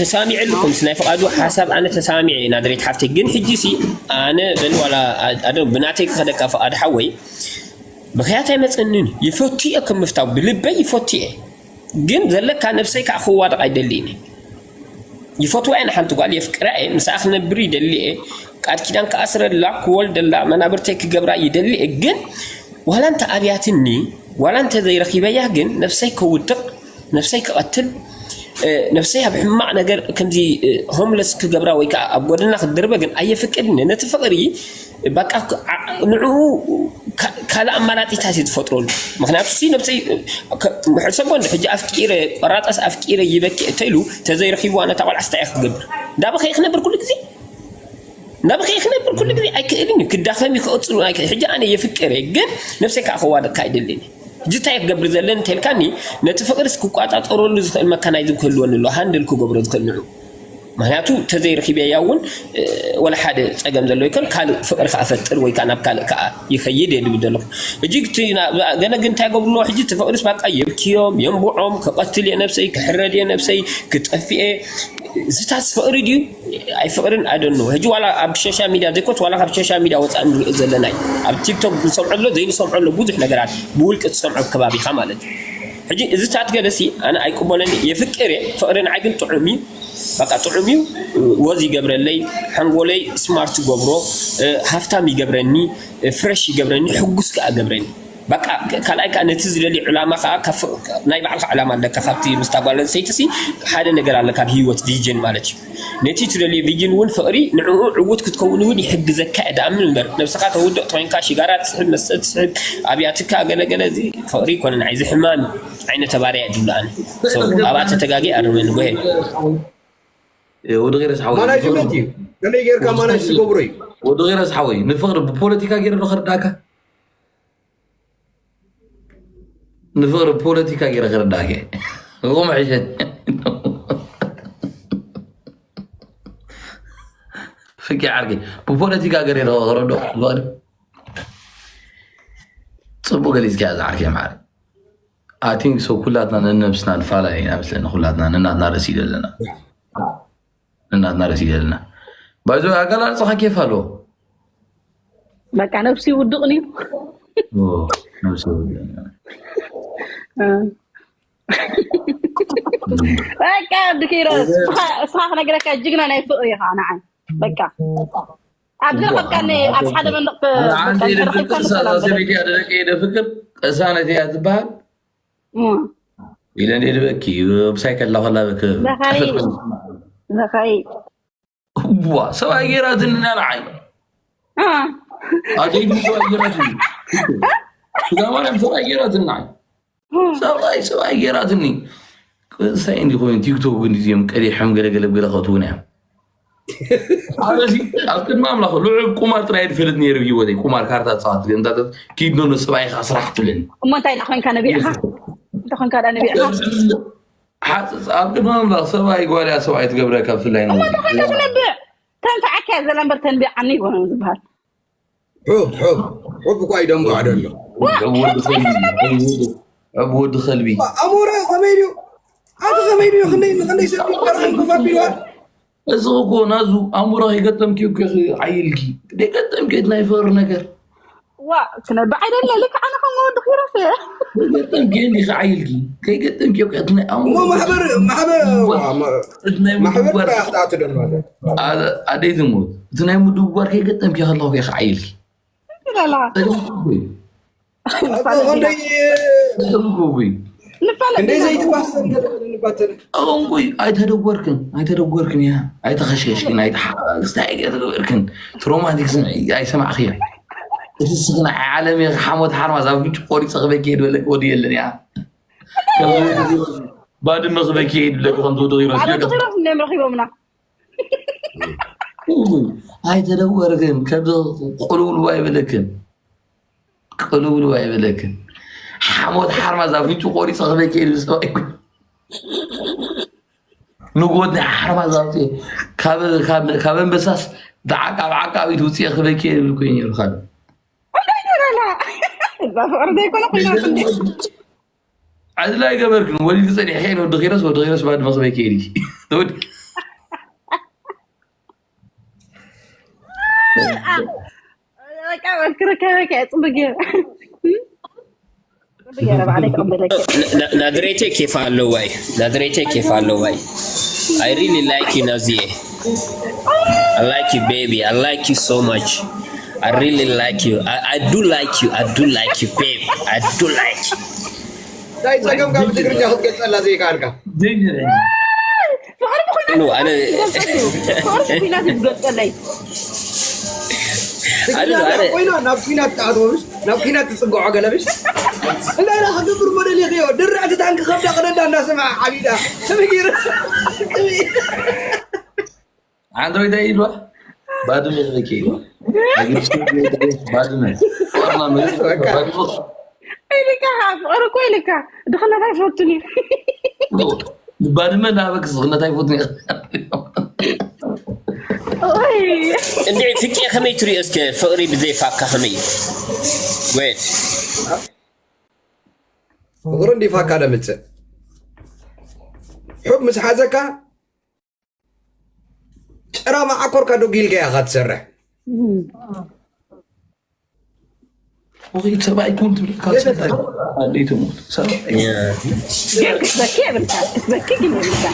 ተሳሚዐልኩም ናይ ፍቓዱ ሓሳብ ኣነ ተሳሚዐ ናድሬት ሓፍተይ። ግን ሕጂ ሲ ኣነ በል ዋላ ኣደ ብናተይ ክኸደካ ፍቓድ ሓወይ ብኽያት ኣይመፀንን። ይፈቱ እየ ከም ምፍታው ብልበይ ይፈቱ እየ። ግን ዘለካ ነብሰይ ከዓ ክዋደቕ ኣይደልይን እየ። ይፈትዋ እየ ንሓንቲ ጓል የፍቅራ እየ፣ ምስኣ ክነብር ይደሊ እየ። ቃል ኪዳን ክኣስረላ ክወልደላ መናብርተይ ክገብራ ይደሊ እየ። ግን ዋላ እንተ ኣብያትኒ ዋላ እንተ ዘይረኺበያ ግን ነብሰይ ከውድቕ ነብሰይ ክቐትል ነብሰይ ኣብ ሕማቕ ነገር ከምዚ ሆምለስ ክገብራ ወይ ከዓ ኣብ ጎደና ክትድርበ ግን ኣየፍቅድን። ነቲ ፍቕሪ በቃ ንዕኡ ካልእ ኣማራፂታት እዩ ዝፈጥረሉ። ምክንያቱ ሲ ነብሰይ ሕሰቦ እንዲ ሕጂ ኣፍቂረ ቆራጣስ ኣፍቂረ ይበኪ እተኢሉ ተዘይረኪብዋ ነታ ቆልዓ ስታይ ክትገብር እንዳበኸ ክነብር ኩሉ ግዜ እንዳበኸ ክነብር ኩሉ ግዜ ኣይክእልን እዩ። ክዳኸም እዩ ክቕፅሉ ኣይክእል። ሕጂ ኣነ የፍቅረ ግን ነብሰይ ከዓ ከዋደቅካ ኣይደልን እዩ። ሕጂ እንታይ ክገብር ዘለን እንተልካኒ ነቲ ፍቅርስ ክቋፃፀረሉ ዝኽእል መካናይዝም ክህልወኒ ኣሎ ሃንድል ክገብሮ ዝኽእል ንዑ ምክንያቱ ተዘይረኪበያ እውን ወላ ሓደ ፀገም ዘሎ ይኮን ካልእ ፍቅሪ ከዓ ፈጥር ወይ ከዓ ናብ ካልእ ከዓ ይኸይድ እየ ድብል ዘለኹ። ሕጂ ገለ ግን እንታይ ገብርዎ ሕጂ እቲ ፍቅርስ ባቃ የብክዮም የንብዖም ክቐትል እየ ነብሰይ ክሕረድ እየ ነብሰይ ክጠፍእ እየ ዝታስ ፍቅሪ ድዩ ኣይፍቅርን ኣደኖ ሕጂ ዋላ ኣብ ሶሻል ሚድያ ዘይኮት ዋላ ካብ ሶሻል ሚድያ ወፃእ ንሪኦ ዘለና እዩ። ኣብ ቲክቶክ ዝሰምዖ ኣሎ ዘይንሰምዖ ኣሎ ብዙሕ ነገራት ብውልቂ ትሰምዖ ከባቢካ ማለት እዩ። ሕጂ እዚታት ገለሲ ኣነ ኣይቅበሎን እየ የፍቅር እየ ፍቅሪ ንዓይ ግን ጥዑም እዩ። በቃ ጥዑም እዩ። ወዝ ይገብረለይ ሓንጎለይ ስማርት ይገብሮ ሃፍታም ይገብረኒ ፍረሽ ይገብረኒ ሕጉስ ከዓ ገብረኒ በቃ ካልኣይ ከዓ ነቲ ዝደልዮ ዕላማ ከዓ ናይ ባዕልካ ዕላማ ኣለካ ካብቲ ምስታ ጓል ኣንስተይቲ ሓደ ነገር ኣለካ ኣብ ህይወት ቪጅን ማለት እዩ። ነቲ ትደልዮ ቪጅን እውን ፍቕሪ ንዕኡ ዕዉት ክትከውን እውን ይሕግዘካ እየ ደኣምን እምበር ነብስኻ ተውድቕ ተኮይንካ ሽጋራ ትስሕብ መስተ ትስሕብ ኣብያትካ ገለገለ እዚ ፍቕሪ ይኮነ ንዓይ እዚ ሕማም እዩ። ዓይነ ተባርያ ድብሉ ኣነ ኣብኣ ተተጋጊ ኣርመኒ ጎሄ ወዲ ገይረስ ሓወይ ማናጅመንት እዩ። ከመይ ጌርካ ማናጅ ትገብሮ እዩ። ወዲ ገይረስ ሓወይ ንፍቕሪ ብፖለቲካ ገይረ ዶ ከርዳእካ ንፍቕሪ ብፖለቲካ ገይረ ከርዳእካ እየ። እቑም ሕሸኒ ፍቂ ዓርኪ ብፖለቲካ ገይረ ዶ ከረዶ ፍቕሪ ፅቡቅ ገሊፅካ እያ ዝዓርኪ ማዕረ I think so ኩላትና ነነብስና ንፈላለ ኢና መስለኒ ኩላትና ነናትና ርእሲ ዘለና ነናትና ርእሲ ዘለና ባይዞ ኣገላልፃኻ ኬፍ ኣለዎ በቃ ነብሲ ውድቕ እዩ ነብሲ ውድቕ በቃ ድኪሮስ እስኻ ክነግረካ ጅግና ናይ ፍቅሪ ኢኻ ንዓይ በቃ ኣብ ዝረኸብካኒ ኣብ ሓደ መንደቕ ሰበይቲ ኣደረቀ የደ ፍቅር እሳ ነቲ እያ ትበሃል ኢለ እንደ ድበኪ ብሳይ ከላ ከላ ዝኸይ ዋ ሰብኣይ ገይራትኒ ኢና ንዓይ ኣደይቱ ሰብኣይ ገይራትኒ ስጋ ማርያም ሰብኣይ ገይራትኒ ንዓይ ሰብኣይ ሰብኣይ ገይራትኒ ቅሳይ እንዲ ኮይኑ ቲክቶክ ግን እዚኦም ቀዲሖም ገለገለ ገለ ከእትውና እዮም ኣብዚ ኣብ ቅድሚ ኣምላኽ ልዑል ቁማር ጥራይ ድፈልጥ ነይሩ ብህይወተይ ቁማር ካርታ ፃወት ገንታታት ኪድ ኖ ሰብኣይ ኢኻ ስራሕ ትብለኒ እሞ እንታይ ዳ ኮይንካ ነቢዕኻ እንታይ ኮይንካ ዳ ነቢዕኻ ሓፅፅ ኣብ ቅድሚ ኣምላኽ ሰብኣይ ጓልያ ሰብኣይ ትገብረካ ብፍላይ እሞ እንታይ ኮይንካ ትነብዕ ተንፍዓካ እያ ዘላ እምበር ተንቢዓኒ ይኮነ ዝበሃል ሑብ ሑብ ሑብ እኳ ይደንብዖ ደሎ ኣብ ወዲ ከልቢ ኣሞራ ከመይ ድዩ ኣቲ ከመይ ድዩ ክንደይ ንክንደይ ሰብ ይበርዓን ኮፍ ኣቢልዋ እዚ እኮ ናዙ ኣእምሮ ከይገጠምኪ እኮ ይዓይልኪ ከይገጠምኪ ናይ ፍቅሪ ነገር ዋ ክነብዕ ኣይደለ ልክ ኣነ ከም ወዲ ኪሮስ እየ ከይገጠምኪ እንዲ ክዓይልኪ ከይገጠምኪ እኮ እቲ ናይ ኣእምሮ ማሕበር ማሕበር እቲ ናይ ማሕበር ምድዋር ራሕታ ትደልማለ ኣደይ ትሞት እቲ ናይ ምድዋር ከይገጠምኪ ከለኹ እየ ክዓይልኪ ይላላ ተጠንቀቁ እንዴ ዘይትባሰር ገለንባተነ እንቁይ ኣይተደወርክን ኣይተደወርክን ያ ኣይተኸሽከሽክን ኣይተሓስታይ ገርክን ትሮማቲክ ስምዒ ኣይሰማዕኽዮ እቲ ስኽና ዓለም ሓሞት ሓርማዝ ኣብ ምንጭ ቆሪፀ ክበኪ የድበለክ ወዲ የለን ያ ባድመ ክበኪ የድብለክ ከምቲ ወዲ ኪሮስ ረኪቦምና ኣይተደወርክን ከምዚ ቅልውልው ኣይበለክን ቅልውልው ኣይበለክን ሓሞት ሓርማዝ ኣፍንጩ ቆሪፀ ክበኪ የድብል ሰብኣይ ንጎት ናይ ሓርማዝ ኣውፅኤ ካብ ኣንበሳስ ብዓቃብ ዓቃቢት ውፅኤ ክበኪ የድብል ኮይኑ ነይሩ ካልእ እንታይ ነረላ እዛ ፍቅሪ ዘይኮነ ኮይና ዕድል ኣይገበርክን ወሊድ ክፀኒሕ ከይን ወዲ ኪሮስ ወዲ ኪሮስ ባድመ ክበኪ የድልኪ ክረከበካ እየ፣ ጽቡቅ ገይረ። ጽቡቅ ገይረ ባዕለይ ክቕበለካ እየ። ና- ና- ናዝሬቴ ኬፍ ኣለዋይ ናዝሬቴ ኬፍ ኣለዋይ I really like you ናዝዬ. I like you, baby. I like you so much. I really like you. I, I do like you. I do like you, babe. I do like you. እንታይ ጸገም ካብ ትግርኛ ክትገልጸላ ዘይከኣልካ? ዘይገርም። ፍቕሪ ብኹናት ኖ፣ ኣነ- ይገልጸሉ። ፍቕሪ ብኹናት ይገልጸለይ። ኣነ- ኣነ- ኮይና ናብ ኩናት ትኣትዎ ምስ ናብ ኩናት ትጽግዖ ገለብሽ እንታይ ኢላ ክገብር ሞዴል ይኽዮ ድርዕቲ ታንክ ከብዳ ቅደዳ እናሰምዓ ዓቢዳ ከመይ ገይሩ ሓንቲ ወይ እንታይ ኢልዋ? ባድመ ኢልኪ ኢልዋ። ኣግሪስቲ ባድመ። ዋና መሬት ባድመ። ኢልካ ፍቕሪ እኮ ኢልካ ድኽነት ኣይፈቱን እዩ። ባድመ ናበክ ዝኽነት ኣይፈቱን እዩ። ኦይ እንዴ ፍቄ ከመይ ትሪኦ እስከ ፍቕሪ ብዘይ ፋካ ከመይ እዩ? Wait. ፍቕሪ እንዲ ፋካ ደምጽእ ሑብ ምስ ሓዘካ ጭራ መዓኮርካ ዶ ጊልካ ኢኻ ትሰርሕ ወይ ሰብኣይ ኩን ትብል ካልሰታይ ኣዴቱ ሞት ሰብኣይ Yeah. ግን ክትበኪ የብልካ ክትበኪ ግን የብልካ።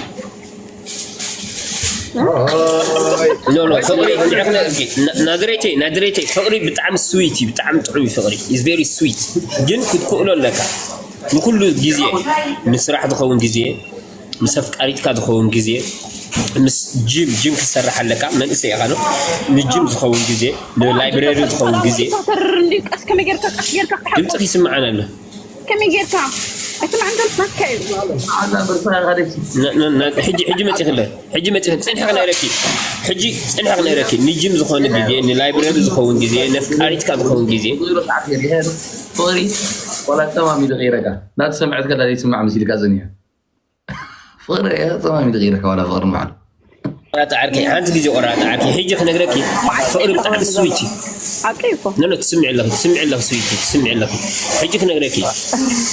No, no, ፍቕሪ እንድዒ ክነግርኪ፣ ና- ናዝሬተይ ናዝሬተይ ፍቕሪ ብጣዕሚ ስዊት እዩ። ብጣዕሚ ጥዑም እዩ ፍቕሪ። Is very sweet። ግን ክትክእሎ ኣለካ። ንኩሉ ግዜ፣ ንስራሕ ዝኸውን ግዜ፣ ምስ ኣፍቃሪትካ ዝኸውን ግዜ፣ ምስ ጅም ጅም ክትሰርሕ ኣለካ። መንእሰይ ኢኻ ዶ? ንጅም ዝኸውን ግዜ፣ ንላይብረሪ ዝኸውን ግዜ። ተር እንዲ ቀስ ከመይ ጌርካ ቀስ ጌርካ ክትሓቶ ድምፅኺ ይስምዓን ኣሎ። ከመይ ጌርካ ኣይስምዓን ዘሎ ናትካ እዩ። ኣዛ ብርሳ ካደች ነ- ነ- ነ- ሕጂ ሕጂ መፂኽለ ሕጂ መፂኽ ፅንሐ ክነግረኪ ሕጂ ፅንሐ ክነግረኪ ንጅም ዝኾነ ግዜ ንላይብረሪ ዝኸውን ግዜ ነፍቃሪትካ ዝኸውን ግዜ ብዙ ሰዓት የድልያ ፍቕሪ ዋላ ጠማሚ ዝቕይረካ ናትሰምዐት ከላ ዘይስማዕ ምስ ኢልካ ዝኒዮ ፍቕሪ እያ ጠማሚ ዝቕይረካ ዋላ ፍቕሪ ንባዕሉ ቆራጣ ዓርከይ ሓንቲ ግዜ ቆራጣ ዓርከይ ሕጂ ክነግረኪ ፍቕሪ ብጣዕሚ ስዊት እዩ ሓቂ እኮ ኖ ኖ ትስምዒ ኣለኺ ትስምዒ ኣለኺ ስዊት ትስምዒ ኣለኺ ሕጂ ክነግረኪ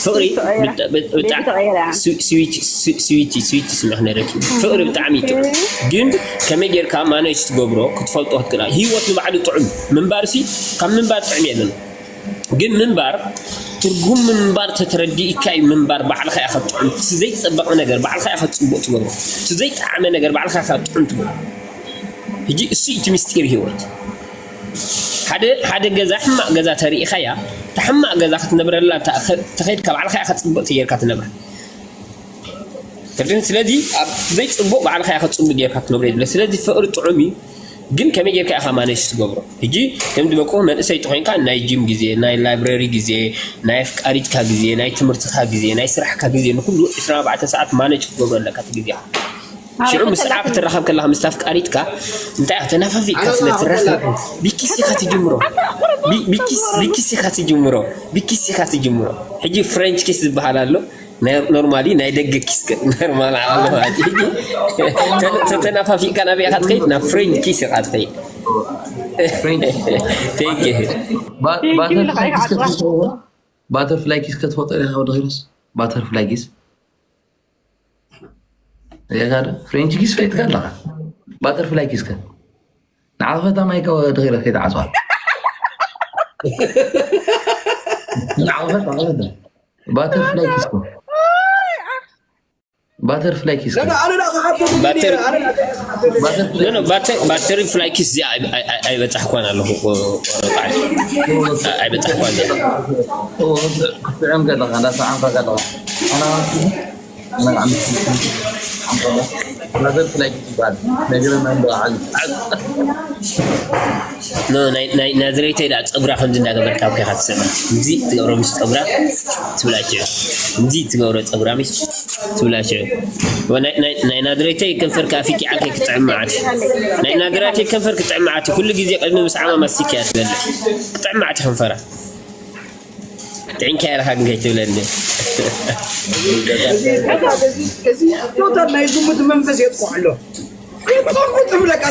ፍቕሪ ብጣ- ብጣ- ቤቢ ተቐይራ። ስዊ- ስዊት ስዊ- ስዊት ስዊት ትስምዒ ክነግረኪ ፍቕሪ ብጣዕሚ እዩ ጥዑም ግን ከመይ ጌርካ ማነጅ ትገብሮ ክትፈልጦ ክትክእል ህይወት ንባዕሉ ጥዑም ምንባርሲ ካብ ምንባር ጥዑም የለን ግን ምንባር ትርጉም ምንባር ተተረዲእካ እዩ ምንባር ባዕልኻ ኢኻ ጥዑም እቲ ዘይፀበቐ ነገር ባዕልኻ ኢኻ ፅቡቅ ትገብሮ እቲ ዘይጠዓመ ነገር ባዕልኻ ኢኻ ጥዑም ትገብሮ ሕጂ እሱ እቲ ምስጢር ህይወት ሓደ ሓደ ገዛ ሕማቅ ገዛ ተሪኢኻያ እቲ ሕማቅ ገዛ ክትነብረላ ተኸድካ ባዕልኻ ኢኻ ፅቡቅ ተጌርካ ትነብራ ትርድን ስለዚ ኣብ ዘይፅቡቅ ባዕልኻ ኢኻ ፅቡቅ ጌርካ ክትነብሮ የድለ ስለዚ ፍቅሪ ጥዑም እዩ ግን ከመይ ጌርካ ኢኻ ማነጅ ትገብሮ ሕጂ ከም ዝበቁ መንእሰይ ተኮይንካ ናይ ጂም ግዜ ናይ ላይብረሪ ግዜ ናይ ኣፍቃሪትካ ግዜ ናይ ትምህርትካ ግዜ ናይ ስራሕካ ግዜ ንኩሉ ዕስራን ኣርባዕተን ሰዓት ማነጅ ክትገብሮ ኣለካ እቲ ግዜኻ ሽዑ ምስኣ ክትራኸብ ከለካ ምስ ኣፍቃሪትካ እንታይ ተናፋፊቅካ ስለ ትራኸብ ቢኪስ ኢኻ ትጅምሮ ቢኪስ ኢኻ ትጅምሮ ቢኪስ ኢኻ ትጅምሮ ሕጂ ፍሬንች ኪስ ዝበሃል ኣሎ ኖርማሊ ናይ ደገ ኪስ ኖርማል ኣሎ ተተናፋፊቅካ ናበይ ኢኻ ትኸይድ ናብ ፍሬንች ኪስ ኢኻ ትኸይድ ባተርፍላይ ኪስ ክትፈጠር ኢኻ ወዲ ኸይሮስ ባተርፍላይ ኪስ ሬጋ ዶ ፍሬንች ኪስ ፈይጥካ ኣለኻ ባተርፍላይ ኪስ ከ ንዓፈታ ማይካ ድኺረ ከይትዓፅዋ ንዓፈታ ዓፈታ ባተርፍላይ ኪስ ከ ባተርፍላይ ኪስ ከ ኣነ ዳ ክሓቶ ባተር ኣነ ዳ ክሓቶ ባተርፍላይ ባተሪ ፍላይ ኪስ እዚኣ ኣይበፃሕኳን ኣለኹ ኣይበፃሕኳን ክትዕም ከለኻ እንዳሰዓምካ ከለኻ ኣና ናዝሬተይ ዳ ፀጉራ ከምዚ እንዳገበርካ ኮይካ ትሰማ እዚ ትገብሮ ምስ ፀጉራ ትብላቸው እዚ ትገብሮ ፀጉራ ምስ ትብላቸው ናይ ናዝሬተይ ከንፈርካ ኣፊቂዓ ከይክጥዕም መዓት ናይ ናዝሬተይ ከንፈር ክጥዕም መዓት ኩሉ ግዜ ቅድሚ ምስ ዓማ ማስቲካ እያ ትበልዕ ክጥዕም መዓት ከንፈራ ጥዕንካ ኢልካ ግን ከይትብለኒ እዚ ቶታል ናይ ዝሙት መንፈስ የጥቆ ኣሎ ትብለካ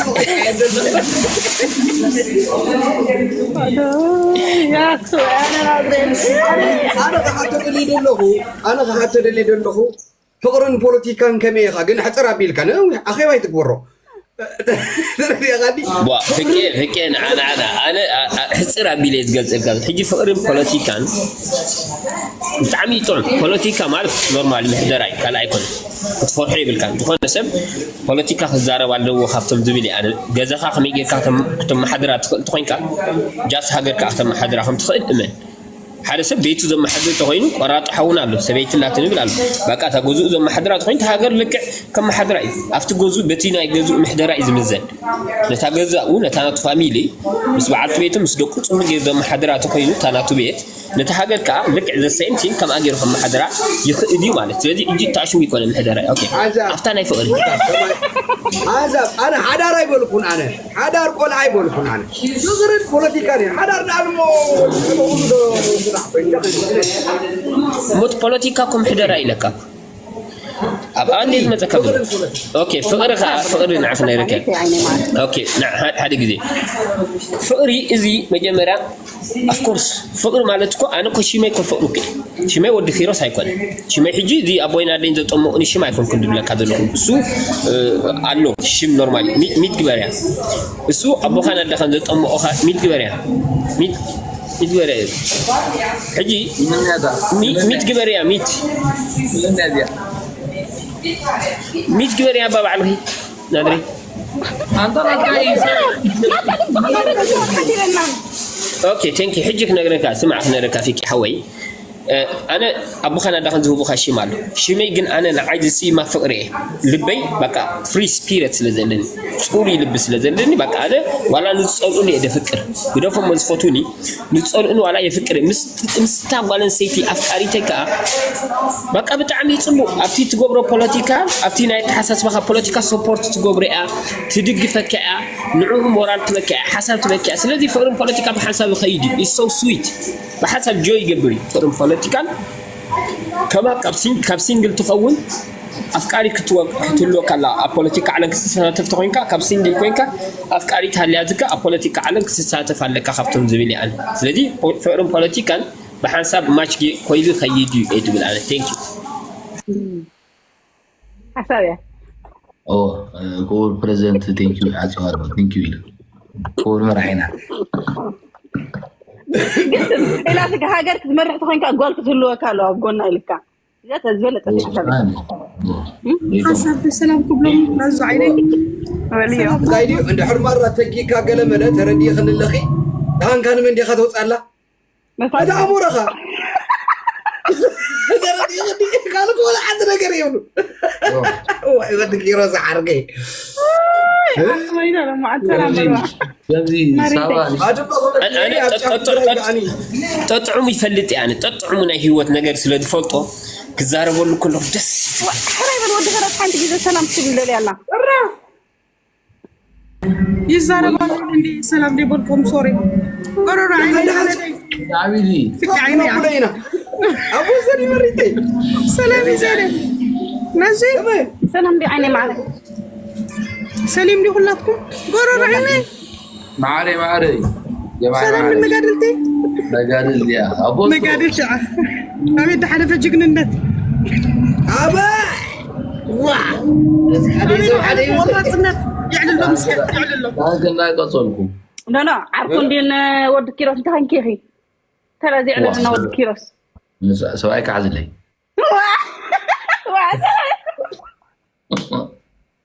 ያክሱ ኣነ ናዝሬት ኣነ ክሓቶ ደልየ ደለኹ ኣነ ክሓቶ ደልየ ደለኹ ፍቕርን ፖለቲካን ከመይ ኢኻ ግን ሕፅር ኣቢልካ ነዊሕ ኣኼባ ይትግበሮ ተረዲኻኒ? ዋ፣ ፍቄ፣ ፍቄ፣ ንዓ፣ ንዓ፣ ንዓ። ኣነ፣ ኣ-፣ ኣ-፣ ሕጽር ኣቢለ እየ ዝገልጸልካ። ሕጂ ፍቕርን ፖለቲካን ብጣዕሚ እዩ ጥዑም። ፖለቲካ ማለት ኖርማል ምሕደራ እዩ፣ ካልእ ኣይኮነን። ክትፈርሖ የብልካን። ዝኾነ ሰብ ፖለቲካ ክዛረብ ኣለዎ ካብቶም ዝብል እየ ኣነ። ገዛኻ ከመይ ጌርካ ክተም-፣ ክተመሓድራ ትኽእል እንተኾይንካ፣ ጃስ ሃገርካ ክተመሓድራ ከም ትኽእል እመን። ሓደ ሰብ ቤቱ ዘመሓድር ተኾይኑ ቆራጡ ሓውና ኣሎ፣ ሰበይቲ ኣላትኒ ይብል ኣሎ። በቃ እታ ገዝኡ ዘመሓድራ ተኾይኑ፣ እታ ሃገር ልክዕ ከመሓድራ እዩ። ኣብቲ ገዝኡ፣ በቲ ናይ ገዝኡ ምሕደራ እዩ ዝምዘን። ነታ ገዛኡ፣ ነታ ናቱ ፋሚሊ፣ ምስ በዓልቲ ቤቱ፣ ምስ ደቁ ጽቡቕ ገይሩ ዘመሓድራ ተኾይኑ፣ እታ ናቱ ቤት፣ ነታ ሃገር ከኣ ልክዕ the same thing ከምኣ ገይሩ ከመሓድራ ይኽእል እዩ ማለት። ስለዚ ሕጂ ተኣሽሙ ይኮነ ምሕደራ። ኦኬ። ኣዛ ኣብታ ናይ ፍቕሪ። ኣዛ ኣነ ሓዳር ኣይበልኩን ኣነ። ሓዳር ቆልዓ ኣይበልኩን ኣነ። ዝዝርን ፖለቲካ ነይሩ። ሓዳር ደኣ እሞ፣ እሞ ፖለቲካ እኮ ምሕደራ ኢለካ። ኣብ ኣንዴ ዝመጸካ ብሎ። ኦኬ፣ ፍቕሪ ከኣ፣ ፍቕሪ ንዓኺ ነይረካ። ኦኬ፣ ና-፣ ሓደ፣ ሓደ ግዜ። ፍቕሪ እዚ መጀመርያ፣ of course፣ ፍቕሪ ማለት እኮ፣ ኣነ እኮ ሽመይ እኮ ፍቕሪ እኮ እዩ። ሽመይ ወዲ ኪሮስ ኣይኮነን። ሽመይ ሕጂ እዚ ኣቦይን ኣደይን ዘጠመቑኒ ሽም ኣይኮንኩን ዝብለካ ዘለኹ። እሱ፣ እ፣ ኣሎ ሽም ኖርማል። ሚ-፣ ሚት ግበርያ። እሱ ኣቦኻን ኣደኻን ዘጠመቑኻ ሚት ግበርያ። ሚት፣ ሚት ግበርያ እዩ። ሕጂ ሚ-፣ ሚት ግበርያ፣ ሚት። ሚት ግበርያ ኣባ ባዕልኺ ናድሪ። ኦኬ፣ ቴንክ ዩ። ሕጂ ክነግረካ፣ ስማዕ ክነግረካ ፊቂ ሓወይ። እ፣ ኣነ ኣቦኻን ኣደኻን ዝህቡኻ ሽም ኣሎ። ሽመይ ግን ኣነ ንዓይ ዝስይማ ፍቕሪ እየ። ልበይ በቃ ፍሪ ስፒረት ስለ ዘለኒ፣ ጽሩይ ልቢ ስለ ዘለኒ፣ በቃ ኣነ ዋላ ንዝጸልኡኒ እየ ደፍቅር። ግደፎም ዝፈትዉኒ፣ ንዝጸልኡኒ ዋላ የፍቅር እየ። ምስ፣ ምስታ ጓል ኣንስተይቲ ኣፍቃሪተይ ከኣ በቃ ብጣዕሚ እዩ ጽቡቕ። ኣብቲ ትገብሮ ፖለቲካ፣ ኣብቲ ናይ ኣተሓሳስባኻ ፖለቲካ ሰፖርት ትገብሮ እያ፣ ትድግፈካ እያ፣ ንዕኡ ሞራል ትበካ እያ፣ ሓሳብ ትበካ እያ። ስለዚ ፍቕርን ፖለቲካ ብሓንሳብ ይኸይድ እዩ። It's so sweet። ብሓንሳብ ጆይ ይገብር እዩ ፍቕርን ፖለቲካን። ከማ ካብ ሲን-፣ ካብ ሲንግል ትኸውን ኣፍቃሪ ክትወ-፣ ክትህልወካ ኣላ። ኣብ ፖለቲካ ዓለም ክትሳተፍ ተኾይንካ፣ ካብ ሲንግል ኮይንካ ኣፍቃሪ ትሃልያ ዝካ ኣብ ፖለቲካ ዓለም ክትሳተፍ ኣለካ ካብቶም ዝብል እየ ኣነ። ስለዚ ፖ-፣ ፍቕርን ፖለቲካን ብሓንሳብ ማች ጌ-፣ ኮይሉ ይኸይድ እዩ እየ ዝብል ኣነ። ቴንክ ዩ። ሓሳብ እያ። ኦ፣ ክቡር ፕሬዚደንት፣ ቴንክ ዩ፣ ኣጽዋር፣ ቴንክ ዩ ኢሉ። ክቡር መራሒና። ግን ኢላ ስጋ ሃገር ክትመርሕ ተኾይንካ ጓል ክትህልወካ ኣለዋ ኣብ ጎና ኢልካ። እዚኣ ተዝበለጸት ሓሳብ እያ። ሓሳብ ሰላም ክብሎም ናዙ ዓይነይ። ወልዮ። ሰላም እንታይ ድዩ? እንድሕር ማራ ተጊካ ገለ መለ ተረዲእኽኒ ኣለኺ። ደሃንካ ንመን ዲኻ ተውፅኣላ? መሳጅ። እቲ ኣሞራኻ። ተረዲእኽኒ ካልእ ከሆነ ሓንቲ ነገር የብሉ። ወይ ወዲ ኪሮስ ዓርከይ። ኣይ፣ ኣስመይና ለማዓት ሰላም በልዋ። ከምዚ ማሪተይ። ሳባ ኣድማ ኾነ ኣነ ኣብ ጫፍ ጠጥ-፣ ግራ ጠጥ-፣ ይግኣኒ። ጠጥዑሙ ይፈልጥ እየ ኣነ። ጠጥዑሙ ናይ ህይወት ነገር ስለ ዝፈልጦ ክዛረበሉ ከለኹ ደስ ዋ፣ ሕራይ በል ወዲ ኪሮስ ሓንቲ ግዜ ሰላም ክትብል ደልያ ኣላ። ይዛረባሉ እንዲ ሰላም ደይበልኩም ሶሪ። ጎረሮ ዓይነ ሓደሓደ። ዓቢዲ። ፍቂ ዓይነ እያ። ኩለይና። ኣብ ወሰን ይመሪተይ። ሰላም ይዘለ። ነዚ ከመይ? ሰላም ዲ ዓይነ ማለት። ሰሊም ዲ ኩላትኩም ጎረሮ ዓይነ። ማዕረ፣ ማዕረ። የማዕረ፣ ሰላም ማዕረ። ንመጋድልቲ። መጋድል፣ ያ። ኣቦ መጋድል ሸዓ። ኣቤት፣ ሓደ ፈጅግንነት። ኣበ! ዋ! ኣቤት፣ ሓደ ሓደ ቆራጽነት። የዕልሎ ምስኪን፣ የዕልሎ። ዳግና ቀጸልኩ። ኖ፣ ኖ፣ ዓርኩ እንዲን ወዲ ኪሮስ እንታይ ኮንኪ ኢኺ? ተረዚ ዋ፣ የዕልልና ወዲ ኪሮስ። ሰብኣይ ክሓዝለይ። ዋ! ዋ!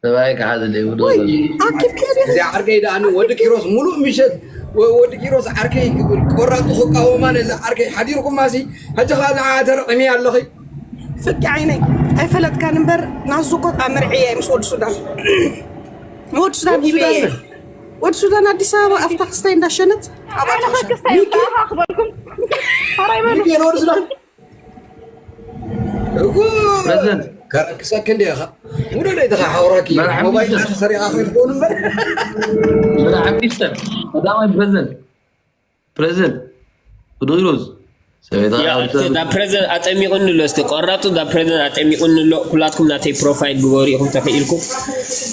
ሰብኣይ ክሓዝለይ፣ ውዶ ወይ፣ ሰብኣይ። ኣኪብኪ ድያ? እዚ ዓርከይ ደኣ ን-፣ ወዲ ኪሮስ ሙሉእ ምሸት ወ-፣ ወዲ ኪሮስ ዓርከይ ክብል ቆራጡ ክቃወማ ነዚ ዓርከይ ሓዲርኩማሲ፣ ሕጂ ኸኣ ንዓ ተርዕሚ ኣለኺ። ፍቂ ዓይነይ፣ ኣይፈለጥካን እምበር፣ ናዙ እኮ ኣመርዕየ ምስ ወዲ ሱዳን። ወዲ ሱዳን ወዲ ሂበ ሱዳን እየ። መን? ወዲ ሱዳን ኣዲስ ኣበባ ኣብታ ክስታይ እንዳሸነት፣ ኣብኣ ኣነ ተኸሰ። ክስታይ ሚኪ? እምበኣኻ ክበልኩም። ሐራይ በሉ። ሚኪ ወዲ ሱዳን? እኮ ፕሬዝደንት። ከረክሰክ እንደ ኢኻ። ሙሉ ለይትኻ ሓውራኪ መርሓባ ሞባይል ሚስተር። ተሰሪቓ ከይትኾን እምበር። መርሓባ ሚስተር። ቀዳማይ ፕሬዝደንት። ፕሬዝደንት። ብድሩዝ። ሰበይትኻ ያ፣ ኣብ እቲ ዳ ፕሬዝደንት ኣጠሚቑኒ ኣሎ። እስከ ቆራጡ ዳ ፕሬዝደንት ኣጠሚቑኒ ኣሎ። ኩላትኩም ናተይ ፕሮፋይል ግበሩ ኢኹም ተኽኢልኩም።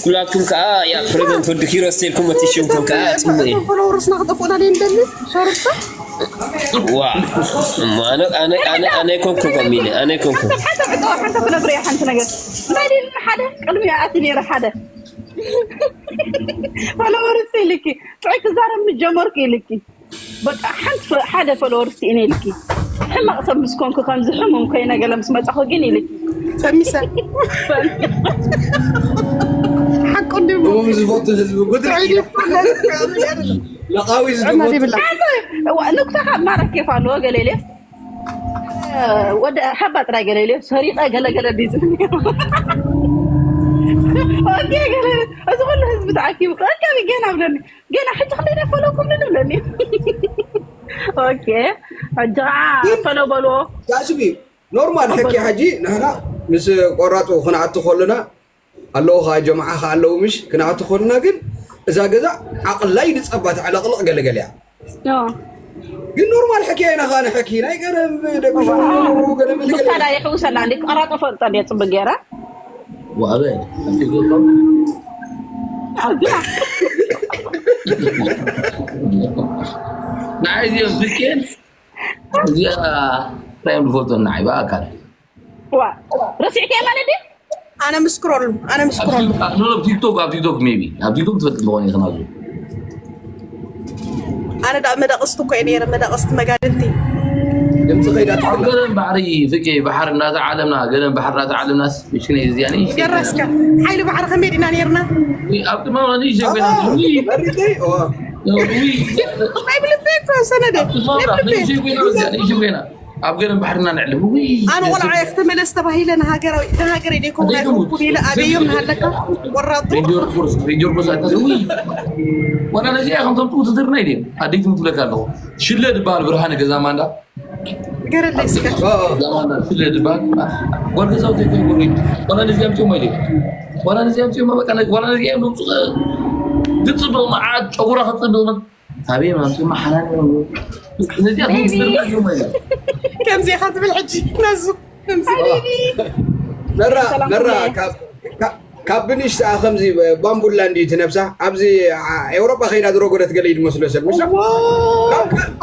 ኩላትኩም ከኣ ያ ፕሬዝደንት ወዲ ኪሮስ ኢልኩም እቲ ሽምኩም ከኣ ጽቡቕ እዩ። ፎሎወርስና ክጠፍኡና ደይ እንደሊ። ሶርታ። ዋ፣ እሞ ኣነ፣ ኣነ፣ ኣነ፣ ኣነ ኣይኮንኩን ከምኡ ኢለ፣ ኣነ ኣይኮንኩን። ሓንተ፣ ሓንተ ዕጠዋ፣ ሓንተ ክነግር እየ ሓንቲ ነገር። እንታይ ድዩ ሓደ ቅድሚ ኣቲ ነይረ ሓደ። ፎሎወርስ ኢልኪ ጥዑይ ክዛረብ ምስ ጀመርኩ ኢልኪ በቃ ሓንቲ ፈ- ሓደ ፎሎወርስ ኢነ ኢልኪ ሕማቕ ሰብ ምስ ኮንኩ ከምዚ ሕሙም ኮይነ ገለ ምስ መጻኹ ግን ኢልኪ ሰሚሰ ሓቁ እንዲሁ እሞ ዝፈቱ ህዝቢ ጉድሪ ጥዑይ ይባላል። ለቃዊ ጥዕና ዝድሞ ይብላ። ንኩታኻ ማረክ የፋለዎ ገለ ኢለ ወደ ሓባ ጥራይ ገለ ኢለ ሰሪቐ ገለገለ ዲዝ ኦኬ ገለ እዚ ኩሉ ህዝቢ ተኣኪቡ ቀቀቢ ገና ብለኒ ገና ሕጂ ክንደይ ደፈለኩም ንብለኒ ኦኬ ሕጂ ከዓ ፈሎ በልዎ ዳስቢ ኖርማል ሕኪ ሕጂ ንሕና ምስ ቆራጡ ክንኣቱ ከለና ኣለዉ ከዓ ጀምዓ ከዓ ኣለዉ ምሽ ክንኣቱ ከለና ግን እዛ ገዛ ዓቕላይ ንፀባ ተዕለቕልቕ ገለገለ እያ ኖ ግን ኖርማል ሕኪ ኢና ከዓ ንሕኪ ናይ ገረብ ደቂ ሸው ገለ መለ ገለ ብካላ ይሕውሰላ እንዲ ቀራጦ ፈልጦ እንዲ ፅቡቅ ገይረ ወኣበ ንዓይ እዚኦም ዝኬን እዚኣ ራዮም ዝፈልጦ ንዓይ ብኣካል ዋ ረሲዕከ ማለት ድዩ ኣነ ምስክረሉ ኣነ ምስክረሉ ኖ ቲክቶክ ኣብ ቲክቶክ ሜቢ ኣብ ቲክቶክ ትፈልጥ ትኾን ኢኽና ዙ ኣነ ዳ መደቕስቲ እኮ እየ ነይረ መደቕስቲ መጋድልቲ ድምፂ ከይዳ ኣብ ገለን ባሕሪ ፍቄ ባሕር እናተዓለምና ገለን ባሕር እናተዓለምናስ ምሽክነ እዚኣኒ ገረስከ ሓይሊ ባሕሪ ከመይ ዲና ነይርና ኣብ ጥማማ ንእሽተይ ኮይና ናይ ብልበይ እኮ ሰነደ ናይ ብልበይ ንእሽተይ ኮይና እዚኣ ንእሽተይ ኮይና ኣብ ገለን ባሕርና ንዕልም ውይ ኣነ ቆልዓ እየ ክተመለስ ተባሂለ ንሃገራዊ ንሃገረ ደይኮም ናይ ኩኩን ኢለ ኣበዮም ንሃለካ ቆራጡ ሬንጀር ፎርስ ሬንጀር ፎርስ ኣታ ውይ ዋላ ነዚኣ ከም ተምጡ ትድርና ኢለ ኣደይ ትምትለካ ኣለኹ ሽለ ዝበሃል ብርሃነ ገዛ ማንዳ ገረለይ ስጋ ገዛ ማንዳ ሽለ ዝበሃል ጓል ገዛውተይ ኮይን ጎረይ ዋላ ነዚኣ ምፅኦም ኣይደ ዋላ ነዚኣ ምፅኦም በቃ ዋላ ነዚኣ ምፅእ ግፅብቕ መዓት ጨጉራ ክፅብቕ ታቤ ማምፅማ ሓላል ነዚኣ ትምትለካ እዮም ኣይደ ከምዚ ኢኻ ትብል ሕጂ ነዙ ከምዚ መራ መራ ካብ- ካብ- ካብ ብንሽ ከዓ ከምዚ ባምቡላ እንዲ ትነብሳ ኣብዚ ዓ- ኤውሮጳ ከይዳ ዝረጎደት ገለ እዩ ዝመስሎ ሰብ ምሽ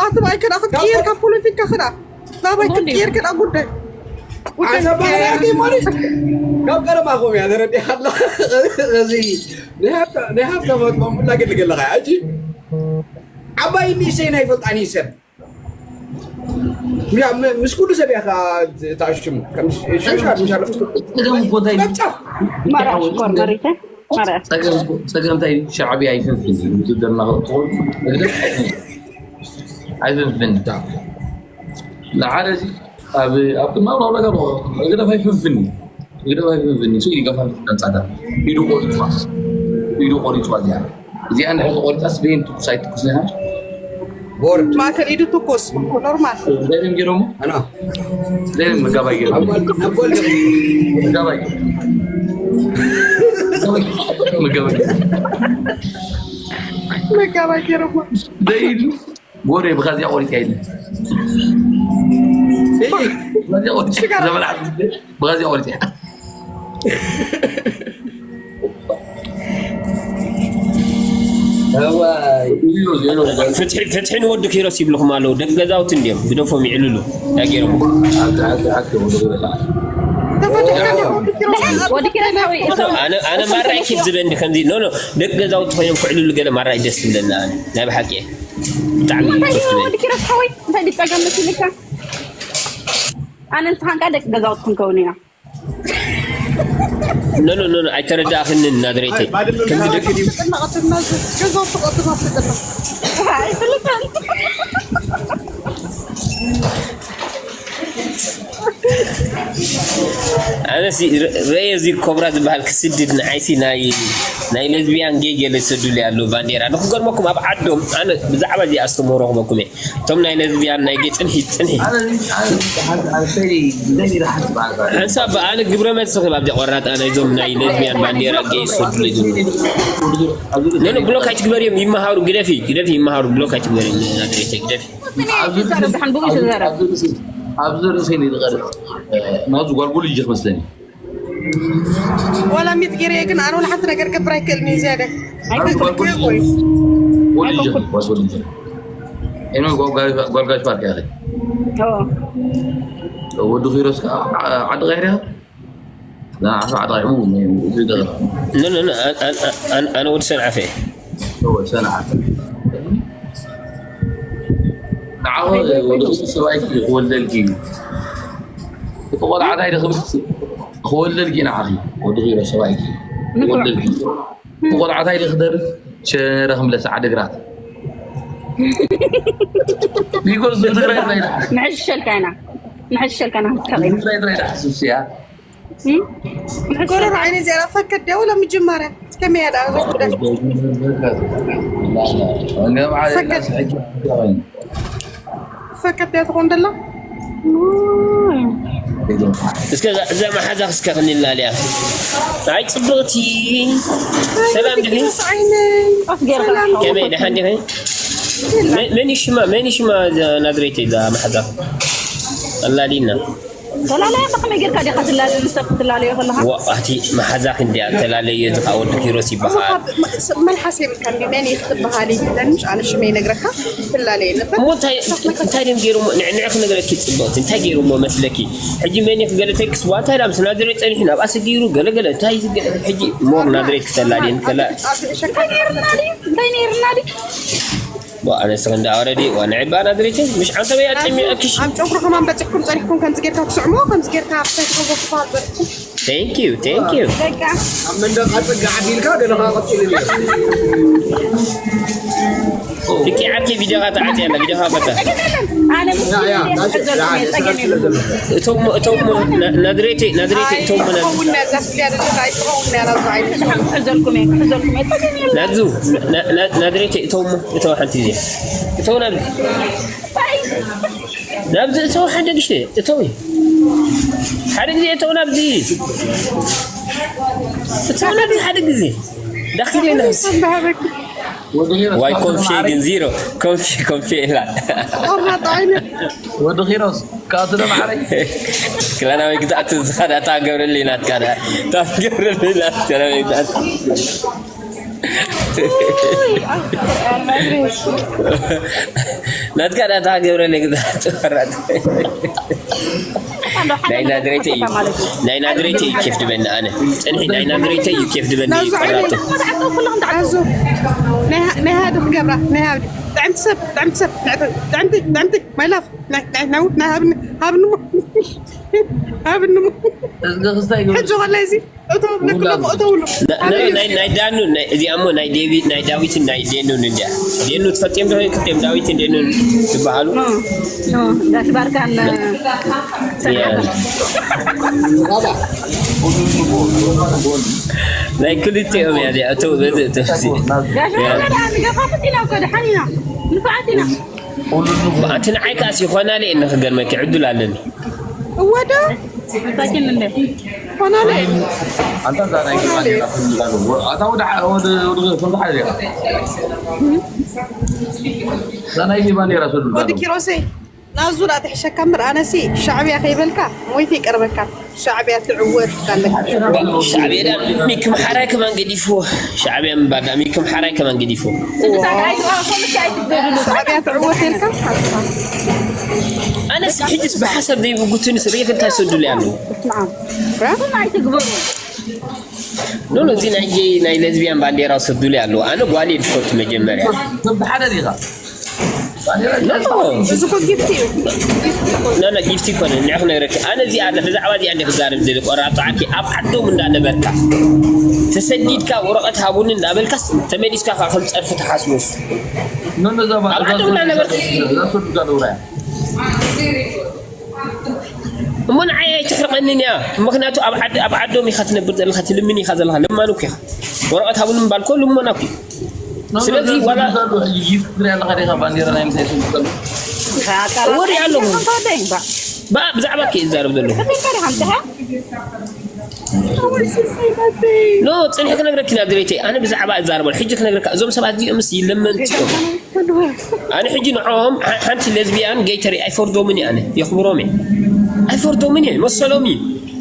ኣቲ ባይ ከዳ ክትቅየር ካብ ፖለቲካ ከዳ ናባይ ክትቅየር ከዳ ጉዳይ ዓሰባ ያገ ማለት ካብ ቀደማ ኮም እያ ተረዲኻ ኣሎ እዚ ናይ ሃብታ- ናይ ሃብታማት ባምቡላ ገለ ገለኻ ሕጂ ዓባይ ንእሽተይ ናይ ፈልጣኒ ሰብ ያ ም- ምስ ኩሉ ሰብ እያ ከዓ ተኣሽሙ ከም ሽ- ሽሻ ምሻለፍቱ ፀገም እኮ እንታይ እዩ? ጫፍ ማርያ ሽኮር መሪተ ማርያ ፀገም እኮ- ፀገም እንታይ እዩ? ሻዕብያ ኣይፈንፍን እዩ። ውድድርና ክትኾን ህግደፍ ኣይፈንፍን። ኣይፈንፍን ንዓለ እዚ ኣብ ኣብ ቅድማ ብሎ ነገር ህግደፍ ኣይፈንፍን እዩ። ህግደፍ ኣይፈንፍን እዩ። ስኢሉ ይገፋ ንፃታ ኢዱ ቆሪፅዋ ኢዱ ቆሪፅዋ እዚኣ እዚኣ እንድሕር ተቆሪፃ ስበይን ትኩስ ኣይትኩስ ኢኻ ቦርድ ማእከል ኢዱ ትኩስ ኖርማል ደንም ገይሮሞ ኣና ደንም መጋባይ ገይሮሞ ናብ ጓል መጋባይ መጋባይ መጋባይ ገይሮሞ ደይሉ ጎሬ ብኸዚያ ቆሪፅያ ኢለ ብኸዚያ ቆሪፅያ ዘበላ ብኸዚያ ቆሪፅያ ፍትሒ ፍትሒ ንወዲ ኪሮስ ይብልኹም ኣለዉ። ደቂ ገዛውቲ እንዲዮም ግደፎም ይዕልሉ ያጌሮም ወዲ ኪሮሳዊ ኣነ ኣነ ማራይ ኪድ ዝበኒ ከምዚ ኖ ኖ ደቂ ገዛውቲ ኮይኖም ክዕልሉ ገለ ማራይ ደስ ትብለኒ ኣነ ናይ ብሓቂ እየ። ብጣዕሚ እዩ ደስ ትብለኒ። ወዲ ኪሮሳዊ እንታይ ድፀገም መስልካ ኣነ ንስኻንካ ደቂ ገዛውቲ ክንከውን ኢና ኖ ኖ ኖ ኖ ኣይተረዳእኽንን ናድሬተይ ከምዚ ደቂ ተጨነቐትና ገዛውቲ ቆጥና ፍልጥና ኣይፍልጥን ኣነሲ ረየ እዚ ኮብራ ዝበሃል ክስድድ ንዓይሲ ናይ ናይ ለዝቢያን ጌይ ገለ ይሰዱሉ ኣለዉ ባንዴራ ንክገርመኩም ኣብ ዓዶም ኣነ ብዛዕባ እዚ ኣስተምህሮ ክበኩም እየ እቶም ናይ ለዝቢያን ናይ ጌ ፅንሒ ፅንሒ ሓንሳብ ኣነ ግብረ መልሲ ክብ ኣብዚኣ ቆራጣ ናይዞም ናይ ለዝቢያን ባንዴራ ጌይ ይሰዱሉ ነነ ብሎክ ኣይትግበርዮም ይመሃሩ ግደፊ ግደፊ ይመሃሩ ብሎክ ኣይትግበርዮም ናድሬተ ግደፊ ብሓን ብኡ ይዛረብ ኣብዚ ርእሰይ ንዝቐርብ ናዙ ጓልጉል እየ ክመስለኒ ዋላ ሚት ገይረ ግን ኣነ ወላ ሓንቲ ነገር ገብር ኣይክእልን እዩ ዝያደ ጓልጉል እየ ጓልጉል እየ ጓልጋሽ ፓርክ ያኸ ወዲ ኪሮስ ከዓ ዓዲ ቀይርያ ንዓኻ ኣጥቒዑ ዝደረፈ። ኖ ኖ ኖ፣ ኣን- ኣን- ኣን- ኣነ ወዲ ሰንዓፈ እየ። ሰንዓፈ። ንዓኹ ወዲ ሰብኣይኪ ክወልደልኪ እዩ። እቲ ቆልዓ እንታይ ዶ ክብል ክወልደልኪ ንዓኺ ወዲ ኺሮ ሰብኣይኪ ክወልደልኪ እዩ። እቲ ቆልዓ እንታይ ዶ ክደርፍ ሸረ ክምለስ ዓድግራት ይጎዝ ትግራይ ጥራይ ድሓ- ንሕሸልካ ኢና ንሕሸልካ ኢና ንስካ ኢና ትግራይ ጥራይ ድሓስብስ እያ። ጎረሮ ዓይነ ዚራ ፈከት ደው ለምጅማረ ከመይ ያለ አዘኩዳ ፈከት ደው ትኾን ደላ እስከ እዛ- እዛ መሓዛ እስከ ክንላልያ። ኣይ ጽብቕቲ፣ ሰላም ድኺ? ዓይነ ኣፍ ጌርካ ሰላም ከመይ ደሓን ዲኺ? መ- መን ይሽማ መን ይሽማ እዛ ናዝሬት እዛ መሓዛ ኣላሊና። ተላለያ ከመይ ጌርካ ዲኻ ትላለዩ? ምስ ሰብ ክትላለዮ ከለኻ ዋ ኣቲ መሓዛ ክንዲያ ተላለየ ዝኻ ወዲ ኪሮስ ይበሃል። መልሓስ የብልካ እንዲ መን ክትበሃል ይብለን ምሽ ኣነ ሽመ ይነግረካ ትላለየ ነበር እሞ እንታይ እንታይ ድም ገይሩ ንዕንዕ ክነግረኪ ጽብቕቲ እንታይ ገይሩ ሞ መስለኪ? ሕጂ መን ክገለተክስ ዋታ ኢላ ምስ ናዝሬት ጸኒሑ ናብ ኣሰጊሩ ገለገለ እንታይ ዝገ- ሕጂ ሞር ናዝሬት ክተላልየን ከላ እንታይ ነይርና ድዩ እንታይ ነይርና ድዩ ዋ ኣነስ እንዳ ኣረዲ ዋ ንዕባ ናዝሬት ምሽ ዓንተ በያ ጠሚዕክሽ ኣብ ጨጉሪ ከማን በፂሕኩም ፀኒሕኩም ከምዚ ጌርካ ትስዕሞ ከምዚ ጌርካ ኣብ ሰይትኩም ክትበሃል ፀኒሕኩም Thank you, thank you. በቃ ኣብ መንደቕ ኣፅጋ ዓዲልካ ገለኻ ቀፂሉ ፍቂ ዓርኪ ቪዲዮኻ ተዓፅያ ኣላ ቪዲዮኻ በታ ኣነ ምስ ያ፣ ያ፣ ጸገም የለን ጸገም የለን እቶም እቶም ናድሬቴ ናድሬቴ እቶም ትኸውን ነዛ ስድያ ዘለካ ኣይትኸውን ያላ ዝዓይነት ክሕዘልኩም እየ ክሕዘልኩም እየ ጸገም የለን ናዙ ናድሬቴ እቶም እተው ሓንቲ እዚኣ እተው ናብዚ ናብዚ እተው ሓደ ግዜ እተው ሓደ ግዜ እተው ናብዚ እተው ናብዚ ሓደ ግዜ ዳኺልና ዋይ ኮንፊ ግን ዚሮ ኮንፊ ኮንፊ ኢላ ቆራጥ ዓይነት ወዲ ኺሮስ ካብቲ ዶ ማዕረይ ክላናዊ ግዛእት ዝኸዳ እታ ገብረለይ ናትካ ዳ እታ ገብረለይ ናትካ ናበይ ግዛእት ናትካ ዳ እታ ገብረለይ ግዛእት ወራት ናይ ናዝሬት እዩ ናይ ናዝሬት እዩ ኬፍ ድበኒ ኣነ ፅንሒ ናይ ናዝሬት እዩ ኬፍ ድበኒ እዩ ቆራጡ ናዙ ናይ ሃ- ናይ ሃዲ ክገብራ ናይ ሃዲ ጥዕምቲ ሰብ ጥዕምቲ ሰብ ጥዕምቲ ጥዕምቲ ማይላፍ ናይ ናይ ናይ ናይ ሃብኒ ሃብኒ ሃብኒ እዚ ክስታይ ይገብር ሕጂ ከላ እዚ እቶም ለክሎም እተውሉ ናይ ዳኑ እዚኣ ሞ ናይ ዴቪድ ናይ ዳዊትን ናይ ዴኑን እንዲያ ዴኑ ትፈልጥዮም ዶ ክልቲኦም ዳዊትን ዴኑን ዝበሃሉ ጋሽ ባርካን ናይ ክልቲኦም እያ እዚኣ እተው በዚ እተው ጋሽ ባርካ ንገፋፍት ኢና እኮ ደሓን ኢና ንፉዓት ኢና ኣንቲ ንዓይ ከኣ ሲኾናለ እየ ንኽገርመኪ ዕዱል ኣለኒ እወደ ታችን እንደ ሆናለ ኣንታ እዛ ናይ ባንዴራ ትምልካሉ ኣታ ወደ ወደ ወደ ወደ ሓደ ዲኻ እዛ ናይ ባንዴራ ሰዱ ወዲ ኪሮሰይ ናዙ ዳ ትሕሸካ እምበር ኣነሲ ሻዕብያ ከይበልካ ሞይተ ይቀርበካ ሻዕብያ ትዕወት ኣለካ ሻዕብያ ዳ ሚክም ሓራይ ከማን ገዲፍዎ ሻዕብያ ምባል ዳ ሚክም ሓራይ ከማን ገዲፍዎ ሻዕብያ ትዕወት ኢልካ ኣነስ ሕጅስ ብሓሳብ ዘይብጉትንስ ርኢኽ እንታይ ሰዱሉ ኣለዎ ኣይትግበሩ ኖ ኖ እዚ ናይ ጌይ ናይ ለዝቢያን ባንዴራ ሰዱሉ ኣለዎ ኣነ ጓል ድፈቱ መጀመርያ ብሓደ ዲኻ እዚ እኮ ጊፍቲ እዩ ኖ ኖ ጊፍቲ ይኮነ ንዕ ክነግረክ ኣነ እዚኣ ኣለ ብዛዕባ እዚኣ እንደ ክዛረብ ዝደሊ ቆራብቲ ዓኪ ኣብ ዓዶም እንዳነበርካ ተሰዲድካ ወረቐት ሃቡኒ እንዳበልካስ ተመሊስካ ካብ ከም ፀርፊ ተሓስቦስ ኖ ኖ እዛ ኣብ ዓዶም እንዳነበርካ እዛ ሰዱ ጋር ውራያ እሞ ንዓይ ኣይትሕርቐንን እያ ምክንያቱ ኣብ ዓድ- ኣብ ዓዶም ኢኻ ትነብር ዘለኻ ትልምን ኢኻ ዘለኻ ለማኑ እኮ ኢኻ ወረቐት ሃቡኒ ምባል ኮ ልመና እኮ እዩ። ስለዚ ዋላ ይፍትር ያለኻ ዲኻ ባንዴራ ናይ ምሳይ ስልጠሉ ወሪ ኣለኹ ባ ብዛዕባ ከ ይዛረብ ዘለኹ ኖ ፅንሒ ክነግረኪ ናዝሬተይ ኣነ ብዛዕባ እዛረበሉ ሕጂ ክነግረካ እዞም ሰባት እዚኦምስ ይለመንቲ እዮም ኣነ ሕጂ ንዕኦም ሓ- ሓንቲ ለዝቢያን ጌተሪ ኣይፈርዶምን እየ ኣነ የኽብሮም እየ ኣይፈርዶምን እየ መሰሎም እዩ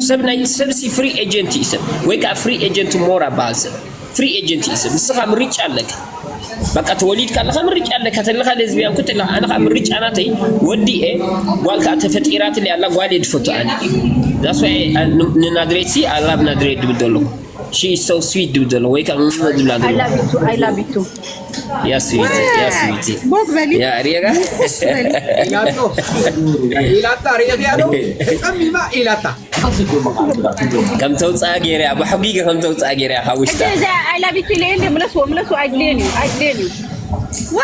ሰብ ናይ ሰብሲ ፍሪ ኤጀንት እዩ ሰብ ወይ ከዓ ፍሪ ኤጀንት ሞራ በሃል ሰብ ፍሪ ኤጀንት እዩ ሰብ። ንስኻ ምርጫ ኣለካ። በቃ ተወሊድካ ኣለኻ ምርጫ ኣለካ። ተለኻ ሌዝቢያን ኩ ተለኻ፣ ኣነ ኸዓ ምርጫ ናተይ ወዲ እየ። ጓል ከዓ ተፈጢራትለይ ኣላ፣ ጓል እየ ዝፈቱ ኣነ። That's why ንናዝሬት ሲ I love ናዝሬት ድብል ዘለኹ። She is so sweet ድብል ዘለኹ ወይ ከዓ ዝብላ ዘለኹ። I love you too. ያ ስዊት ያ ስዊት ቦግ በሊ ያ ሪጋ ኢላቶ ኢላታ ሪእያ ዶ ተጸሚማ ኢላታ ከም ተውፅኣ ገይረ እያ ብሕጊ ከም ተውፅኣ ገይረ እያ ካብ ውሽጣ እዛ I love you too ኢለ ምለስዎ ምለስዎ ኣይድልየን እዩ ኣይድልየን እዩ ዋ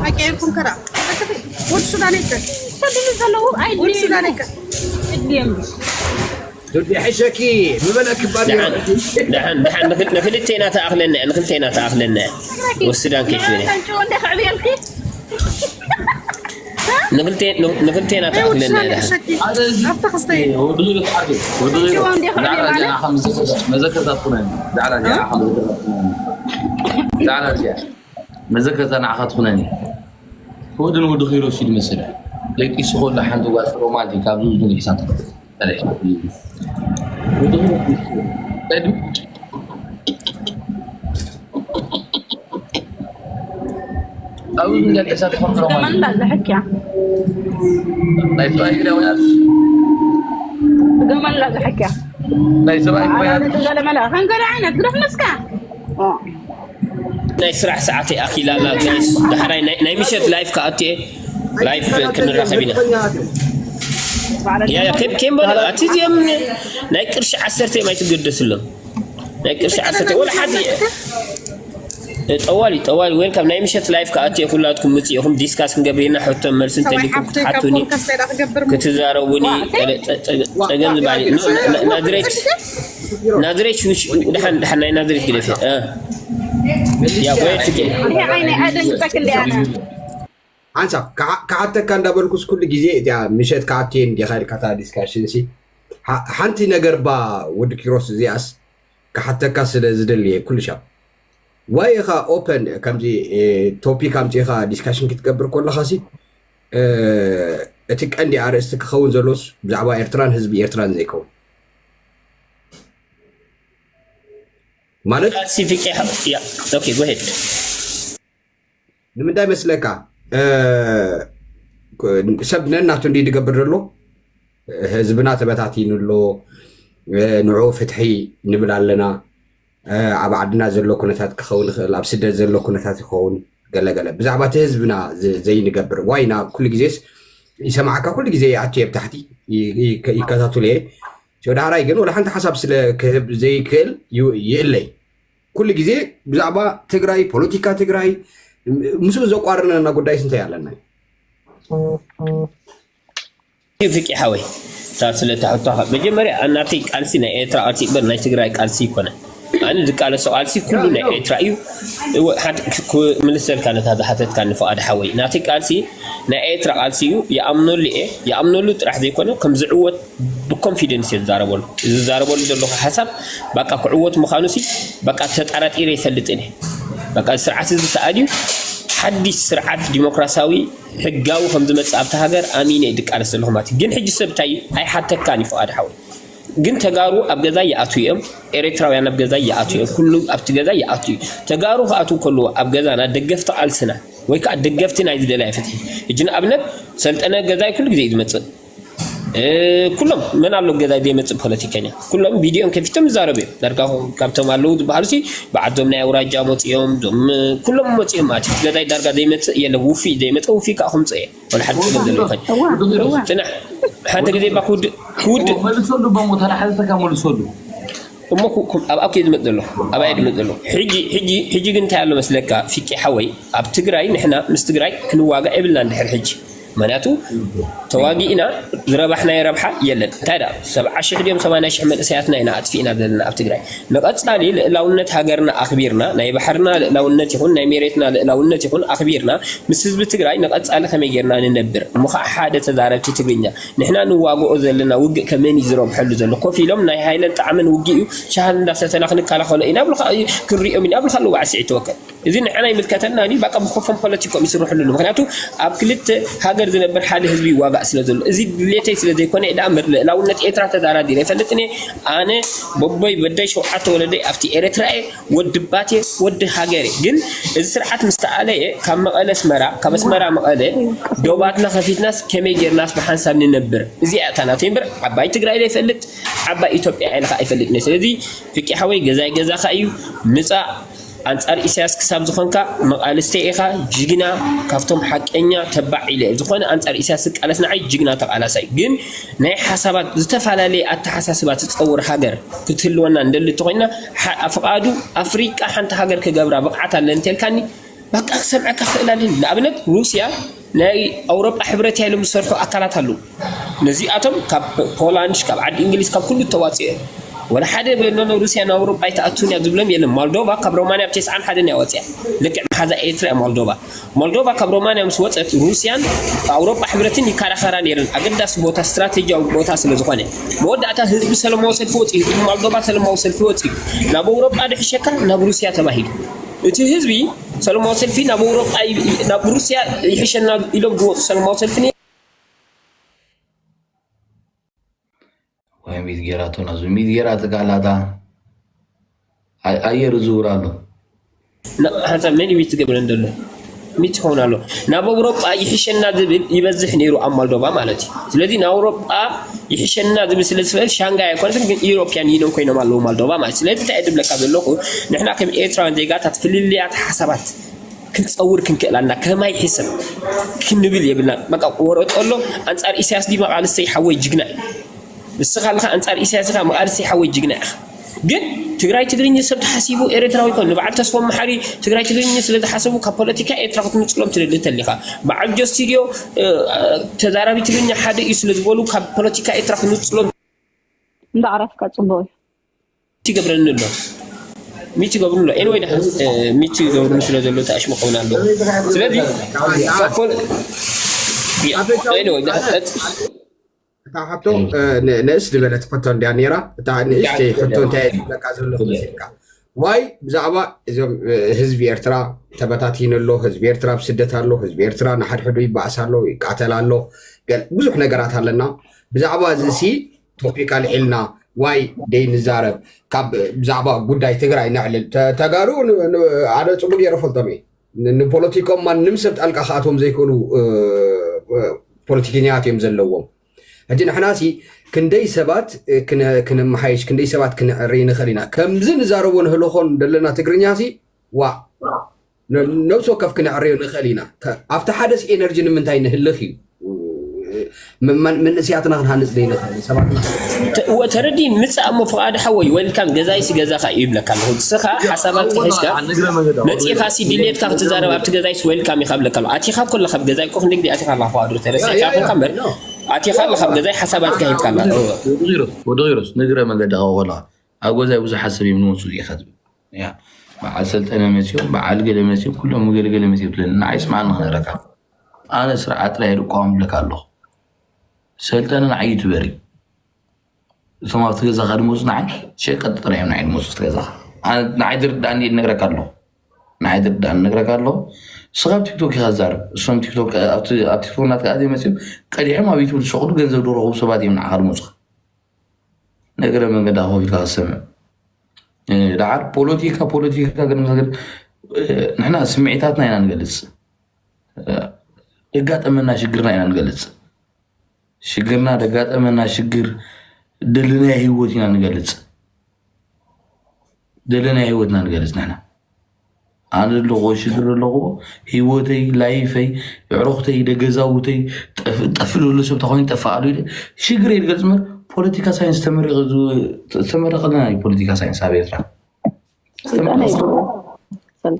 ኣቀየርኩም ከራ ወድ ሱዳን ይከ ሰድሉ ዘለዉ ወድ ሱዳን ኣይድልየን ይከ ኣይድልየን ዱዲ ሕሸኪ ምበለኪ ባዲራ ደሓን ደሓን ደሓን ንክል- ንክልቴና ተኣኽለና እያ ንክልቴና ተኣኽለና እያ ወስዳን ከይትብል እያ ንዓንቺ ወንደ ክዕብየልኪ ንክልቴ- ንክልቴና ተኣኽለና እያ ደሓን ኣብታ ክስተይ ወዲ ገይሩ ሓቂ ወዲ ገይሩ ወንድ ይኽእል ዛዕባ ማለት? እዚኣ ከም መዘከርታ ትኹነኒ ዛዕባ እዚኣ ከም መዘከርታ ትኹነኒ ዛዕባ እዚኣ መዘከርታ ንዓኻ ትኹነኒ ወዲ ንወዲ ኺሮ ሲድ መሰለ ደቂሱ ከሎ ሓንቲ ጓል ሮማንቲክ ካብ ዝብሉ ንሒሳቶ ፈሪሕና ወዲ ኺሮ ቅድሚ ኣብኡ ግን ገለ ሰብ ትፈክሮ ማለት ገመላ ዝሕክያ ናይ ሰብኣይ ግዳ ወያት ገመላ ዝሕክያ ናይ ሰብኣይ ግዳ ወያት ገለ መላ ከንገለ ዓይነት ግደፍ መስካ ናይ ስራሕ ሰዓተይ ኣኪላ ኣላ ጋይስ ዳሕራይ ናይ- ናይ ምሸት ላይፍ ከኣትየ ላይፍ ክንራኸብ ኢና ያያ ኬም በለ ኣቲ እዚኦም ናይ ቅርሺ ዓሰርተ እዮም ኣይትገደስሎም ናይ ቅርሺ ዓሰርተ ወላ ሓንቲ ጠዋሊ ጠዋሊ ዌልካም ናይ ምሸት ላይፍ ከኣትየ ኩላትኩም ምፅእ ኢኹም ዲስካስ ክንገብር ኢና ሕቶን መልስን ተሊኩም ክትሓቱኒ ክትዛረቡኒ ጸገም ዝባል ናዝሬት ናዝሬት ሽውሽ ደሓን ደሓን ናይ ናዝሬት ግደፍ ያ ወይ ፍቄ ይሄ ዓይነ ኣደንግጸክ እንዲ ኣነ ሓንሳብ ክሓተካ እንዳበልኩስ ኩሉ ግዜ እዚኣ ምሸት ክኣትየ እንዲኻ ኢልካ እታ ዲስካሽን ሲ ሓንቲ ነገር ባ ወዲ ኪሮስ እዚኣስ ክሓተካ ስለ ዝደልየ ኩሉ ሻብ ዋይ ኢኻ ኦፐን ከምዚ ቶፒክ ኣምፂኻ ዲስካሽን ክትገብር ከለኻ ሲ እቲ ቀንዲ ኣርእስቲ ክኸውን ዘሎስ ብዛዕባ ኤርትራን ህዝቢ ኤርትራን ዘይከውን ማለት ሲፊቅ ያ ኦኬ ጎሄድ ንምንታይ መስለካ ሰብ ነናቱ እንዲ ዝገብር ዘሎ ህዝብና ተበታቲኑ ኣሎ ንዑ ፍትሒ ንብል ኣለና ኣብ ዓድና ዘሎ ኩነታት ክኸውን ይኽእል ኣብ ስደት ዘሎ ኩነታት ይኸውን ገለገለ ብዛዕባ እቲ ህዝብና ዘይንገብር ዋይና ኩሉ ግዜስ ይሰማዕካ ኩሉ ግዜ ይኣቱ የብ ታሕቲ ይከታተሉ እየ ዳሕራይ ግን ወላ ሓንቲ ሓሳብ ስለ ክህብ ዘይክእል ይእለይ ኩሉ ግዜ ብዛዕባ ትግራይ ፖለቲካ ትግራይ ምስኡ ዘቋርነና ጉዳይስ እንታይ ኣለና ፍቂ ሓወይ ሳብ ስለ ተሕቶኻ መጀመርያ ናተይ ቃልሲ ናይ ኤርትራ ቃልሲ እበር ናይ ትግራይ ቃልሲ ይኮነ ኣነ ዝቃለሶ ቃልሲ ኩሉ ናይ ኤርትራ እዩ ምልሰልካ ነታ ዝሓተትካ ንፍቓድ ሓወይ ናተይ ቃልሲ ናይ ኤርትራ ቃልሲ እዩ ይኣምነሉ እየ ይኣምነሉ ጥራሕ ዘይኮነ ከም ዝዕወት ብኮንፊደንስ እየ ዝዛረበሉ ዝዛረበሉ ዘለኹ ሓሳብ በቃ ክዕወት ምዃኑ ሲ በቃ ተጠራጢረ ይፈልጥን እየ በቃ ስርዓት እዚ ተኣልዩ ሓድሽ ስርዓት ዲሞክራሲያዊ ሕጋዊ ከም ዝመፅእ ኣብቲ ሃገር ኣሚነ እየ ድቃለስ ዘለኹ ማለት እዩ ግን ሕጂ ሰብ እንታይ እዩ ኣይሓተካን እዩ ፍቓድ ሓወይ ግን ተጋሩ ኣብ ገዛ ይኣትዉ እዮም ኤርትራውያን ኣብ ገዛ ይኣትዉ እዮም ኩሉ ኣብቲ ገዛ ይኣትዉ እዩ ተጋሩ ክኣትዉ ከለዉ ኣብ ገዛና ደገፍቲ ቃልስና ወይ ከዓ ደገፍቲ ናይ ዝደላይ ፍትሒ ሕጂ ንኣብነት ሰልጠነ ገዛይ ኩሉ ግዜ እዩ ዝመፅእ ኩሎም መን ኣሎ ገዛ ዘይመፅእ ፖለቲከኛ ኩሎም ቪድዮም ከፊቶም ይዛረቡ እዮም ዳርጋ ካብቶም ኣለዉ ዝበሃሉ ሲ ብዓዶም ናይ ኣውራጃ መፅኦም ዞም ኩሎም መፅኦም ማለት እዩ ገዛይ ዳርጋ ዘይመፅእ የለ ውፊ ዘይመፀ ውፊ ከዓ ከምፅእ እየ ወላ ሓንቲ ስለ ዘሎ ይኸን ፅናሕ ሓንቲ ግዜ ባ ክውድእ ክውድእ መልሰሉ በሞ ተናሓዘተካ መልሰሉ እሞ ኣብ ኣብ ከይ ዝመፅ ዘሎ ኣብ ኣየ ዝመፅ ዘሎ ሕጂ ሕጂ ሕጂ ግን እንታይ ኣሎ መስለካ ፊቂ ሓወይ ኣብ ትግራይ ንሕና ምስ ትግራይ ክንዋጋእ የብልና እንድሕር ሕጂ ምክንያቱ ተዋጊእና ዝረባሕናዮ ረብሓ የለን እንታይ ዳ ሰብዓ ሽሕ ድዮም ሰማንያ ሽሕ መንእሰያትና ኢና ኣጥፊእና ዘለና ኣብ ትግራይ ንቐፃሊ ልእላውነት ሃገርና ኣኽቢርና ናይ ባሕርና ልእላውነት ይኹን ናይ ሜሬትና ልእላውነት ይኹን ኣኽቢርና ምስ ህዝቢ ትግራይ ንቐፃሊ ከመይ ጌርና ንነብር እሞ ከዓ ሓደ ተዛረብቲ ትግርኛ ንሕና ንዋግኦ ዘለና ውግእ ከመን እዩ ዝረብሐሉ ዘሎ ኮፍ ኢሎም ናይ ሃይለን ጣዕምን ውግእ እዩ ሻሃን እንዳሰተና ክንከላኸሎ ኢና ብልካ ክንሪኦም ኢና ብልካ ኣለዉ ባዕሲ ይተወከል እዚ ንዓና ይምልከተና ኒ በቃ ብኮፎን ፖለቲኮም ይስርሕሉ። ምክንያቱ ኣብ ክልተ ሃገር ዝነብር ሓደ ህዝቢ ይዋጋእ ስለ ዘሎ፣ እዚ ድሌተይ ስለ ዘይኮነ ደኣ እምበር ልእላውነት ኤርትራ ተዳራዲረ ይፈልጥን እየ። ኣነ በቦይ በደይ ሸውዓተ ወለደይ ኣብቲ ኤርትራ እየ፣ ወዲ ባት እየ፣ ወዲ ሃገር እየ። ግን እዚ ስርዓት ምስ ተኣለየ ካብ መቐለ ኣስመራ፣ ካብ ኣስመራ መቐለ ዶባትና ከፊትናስ ከመይ ጌርናስ ብሓንሳብ ንነብር? እዚኣ እታ ናተይ እምበር ዓባይ ትግራይ ዘይፈልጥ ዓባይ ኢትዮጵያ ኢልካ ኣይፈልጥን እየ። ስለዚ ፍቂ ሓወይ ገዛይ ገዛኻ እዩ፣ ምጻእ ኣንጻር ኢሳያስ ክሳብ ዝኾንካ መቓልስቲ ኢኻ፣ ጅግና፣ ካብቶም ሓቀኛ ተባዕ ኢለ ዝኾነ ኣንጻር ኢሳያስ ዝቃለስ ንዓይ ጅግና ተቓላሳይ። ግን ናይ ሓሳባት ዝተፈላለየ ኣተሓሳስባ ትጸውር ሃገር ክትህልወና እንደሊ እንተኾይና ሓ- ፍቓዱ ኣፍሪቃ ሓንቲ ሃገር ክገብራ ብቕዓት ኣለን እንተልካኒ በቃ ክሰምዐካ ክእል ኣለኒ። ንኣብነት ሩስያ ናይ ኣውሮጳ ሕብረት እያ ኢሎም ዝሰርሑ ኣካላት ኣለዉ። ነዚኣቶም ካብ ፖላንድ ካብ ዓዲ እንግሊዝ ካብ ኩሉ ተዋፅኦ እዮም። ወላ ሓደ በኖ ሩስያ ናብ ኣውሮጳ ኣይትኣቱን እያ ዝብሎም የለን። ማልዶቫ ካብ ሮማንያ ብ ተስዓን ሓደን እያ ወፅያ። ልክዕ መሓዛ ኤርትራ እያ ማልዶቫ። ማልዶቫ ካብ ሮማንያ ምስ ወፀት ሩስያን ኣውሮጳ ሕብረትን ይከራኸራ ነይረን ኣገዳሲ ቦታ ስትራቴጂያዊ ቦታ ስለ ዝኾነ። መወዳእታ ህዝቢ ሰለማዊ ሰልፊ ወፂኡ ህዝቢ ማልዶቫ ሰለማዊ ሰልፊ ወፂኡ ናብ ኣውሮጳ ድሕሸካ ናብ ሩስያ ተባሂሉ። እቲ ህዝቢ ሰለማዊ ሰልፊ ናብ ኣውሮጳ ይ- ይ- ናብ ሩስያ ይሕሸና ኢሎም ዝወፁ ሰለማዊ ሰልፊ ነ- ወይ ሚት ጌራቶ ናዙ ሚት ጌራ ትቃላታ ኣየር ዝውር ኣሎ። ና- ሓንሳብ መን እዩ ሚት ዝገብረን ዘሎ? ሚት ይኸውን ኣሎ። ናብ ኣውሮጳ ይሕሸና ዝብል ይበዝሕ ነይሩ ኣብ ማልዶቫ ማለት እዩ። ስለዚ ናብ ኣውሮጳ ይሕሸና ዝብል ስለ ዝፍእል ሻንጋይ ኣይኮነትን፣ ግን ኢሮፕያን ዩኒን ኮይኖም ኣለዉ ማልዶቫ ማለት። ስለዚ እንታይ እየ ዝብለካ ዘለኹ፣ ንሕና ከም ኤርትራውያን ዜጋታት ፍልልያት ሓሳባት ክንፀውር ክንክእል ኣለና። ከማይ ሕሰብ ክንብል የብልና። በቃ ወረጦ ኣሎ ኣንፃር ኢሳያስ ዲማ ቃልስተይ ሓወይ ጅግና እዩ። ንስኻ ኣለኻ ኣንፃር ኢሳያስ ኢኻ፣ መቓልሲ ሓወይ ጅግና ኢኻ። ግን ትግራይ ትግርኛ ሰብ ተሓሲቡ ኤርትራዊ ይኮን ንበዓል ተስፎም መሓሪ ትግራይ ትግርኛ ስለ ዝሓሰቡ ካብ ፖለቲካ ኤርትራ ክትንፅሎም ትደሊ እንተሊኻ በዓል ጆ ስቱዲዮ እ፣ ተዛራቢ ትግርኛ ሓደ እዩ ስለ ዝበሉ ካብ ፖለቲካ ኤርትራ ክንፅሎም እንዳ ዓረፍካ ፅቡቅ እዩ። ትገብረኒ ኣሎ ሚቲ ገብሩ ኣሎ ኤንወይ ድሓን ሚቲ ገብሩ ስለ ዘሎ ተኣሽሙ ክኸውን ኣለዎ። ስለዚ ፖል- ያ- anyway፣ ድሓን- እታ ሓቶ እ፣ ን- ንእስ ዝበለት ሕቶ እንድያ ነይራ። እታ ንእሽተይ ሕቶ እንታይ እየ ዝብለካ ዘለኹ መሲልካ ዋይ ብዛዕባ እዞም እ፣ ህዝቢ ኤርትራ ተበታቲኑ ኣሎ፣ ህዝቢ ኤርትራ ኣብ ስደት ኣሎ፣ ህዝቢ ኤርትራ ንሓድሕዱ ይበኣስ ኣሎ፣ ይቃተል ኣሎ፣ ገል ብዙሕ ነገራት ኣለና። ብዛዕባ እዚ ሲ ቶፒክ ኣልዒልና ዋይ ደይ ንዛረብ ካብ ብዛዕባ ጉዳይ ትግራይ ነዕልል ተ- ተጋሩ ን- ን- ኣነ ፅቡቅ ገይረ ፈልጦም እየ። ን- ንፖለቲኮም ማንም ሰብ ጣልቃ ክኣትዎም ዘይክእሉ እ፣ እ፣ ፖለቲከኛት እዮም ዘለዎም። ሕጂ ንሕና ሲ ክንደይ ሰባት እ፣ ክነ- ክነመሓይሽ ክንደይ ሰባት ክነዕሪ ንኽእል ኢና። ከምዚ ንዛረቦ ንህልኾን ዘለና ትግርኛ ሲ ዋእ ነ- ነብሲ ወከፍ ክነዕርዮ ንኽእል ኢና። ከ- ኣብቲ ሓደስ ኤነርጂ ንምንታይ ንህልኽ እዩ? ም- መን- መንእስያትና ክንሃንፅ ዘይንኽእል ሰባትና ተ- ወ- ተረዲን ምፃእ እሞ ፍቓድ ሓወይ ዌልካም ገዛይሲ ገዛኻ እዩ ይብለካ ኣለኹ። ንስኻ ሓሳባት ክሕዝካ መፂኻ ሲ ድሌትካ ክትዛረብ ኣብቲ ገዛይሲ ዌልካም ኢኻ ብለካ ኣለኹ። ኣቲኻ ኮለኻ ኣብ ገዛይ እኮ ክንደይ ግዜ ኣቲኻ ኣለኻ ፍቓዱ ተረሲዕካ ኮንካ እምበር ኣቲኻ ኣለኻ ኣብ ገዛይ ሓሳባትካ ሂብካ ኣላ። ወዲ ኪሮስ ንግረ መገዲ ከለኻ ኣብ ገዛይ ብዙሓት ሰብ እዮም ንወፁ ኢኻ ትብል ያ በዓል ሰልጠነ መፅዮም በዓል ገለ መፅዮም ኩሎም ገለገለ መፅዮም ትለኒ ንዓይ ስምዓኒ ክነግረካ ኣነ ስርዓት ጥራይ ድቋም ብለካ ኣለኹ ሰልጠነ ንዓይ ዩቱበር እዩ እቶም ኣብቲ ገዛኻ ድመፁ ንዓይ ሸቀጥ ጥራይ እዮም ንዓይ ድመፁ ኣብቲ ገዛኻ ኣነ ንዓይ ዝርዳእኒ እየ ዝነግረካ ኣለኹ ንዓይ ዝርዳእኒ እነግረካ ኣለኹ ንስኻ ኣብ ቲክቶክ ኢኻ ትዛረብ እሶም ቲክቶክ ኣብቲ- ኣብ ቲክቶክ ናትካ ኣትዮም መፅዮም ቀዲሖም ኣብ ዩቱብ ዝሸቕሉ ገንዘብ ዝረኸቡ ሰባት እዮም ንዓኻ ድመፁኻ ነገረ መንገዲ ኣኸፊልካ ክትሰምዕ እ፣ ደሓር ፖለቲካ ፖለቲካ ግን ነገር እ፣ ንሕና ስምዒታትና ኢና ንገልፅ እ፣ ደጋጠመና ሽግርና ኢና ንገልፅ ሽግርና ደጋጠመና ሽግር ደለናዮ ህይወት ኢና ንገልፅ ደለናዮ ህይወት ኢና ንገልፅ ንሕና ኣነ ዘለኹዎ ሽግር ዘለኹዎ ህይወተይ ላይፈይ ኣዕሩኽተይ ደገዛውተይ ጠፍ- ጠፍእ ዝብሎ ሰብ ተኾይኑ ጠፍእ ኣሉ ኢለ ሽግረይ ዝገልፅ እምበር ፖለቲካ ሳይንስ ተመሪቐ ዝ- ተመረቐልና እዩ ፖለቲካ ሳይንስ ኣብ ኤርትራ ስልጠነ ይብሉ።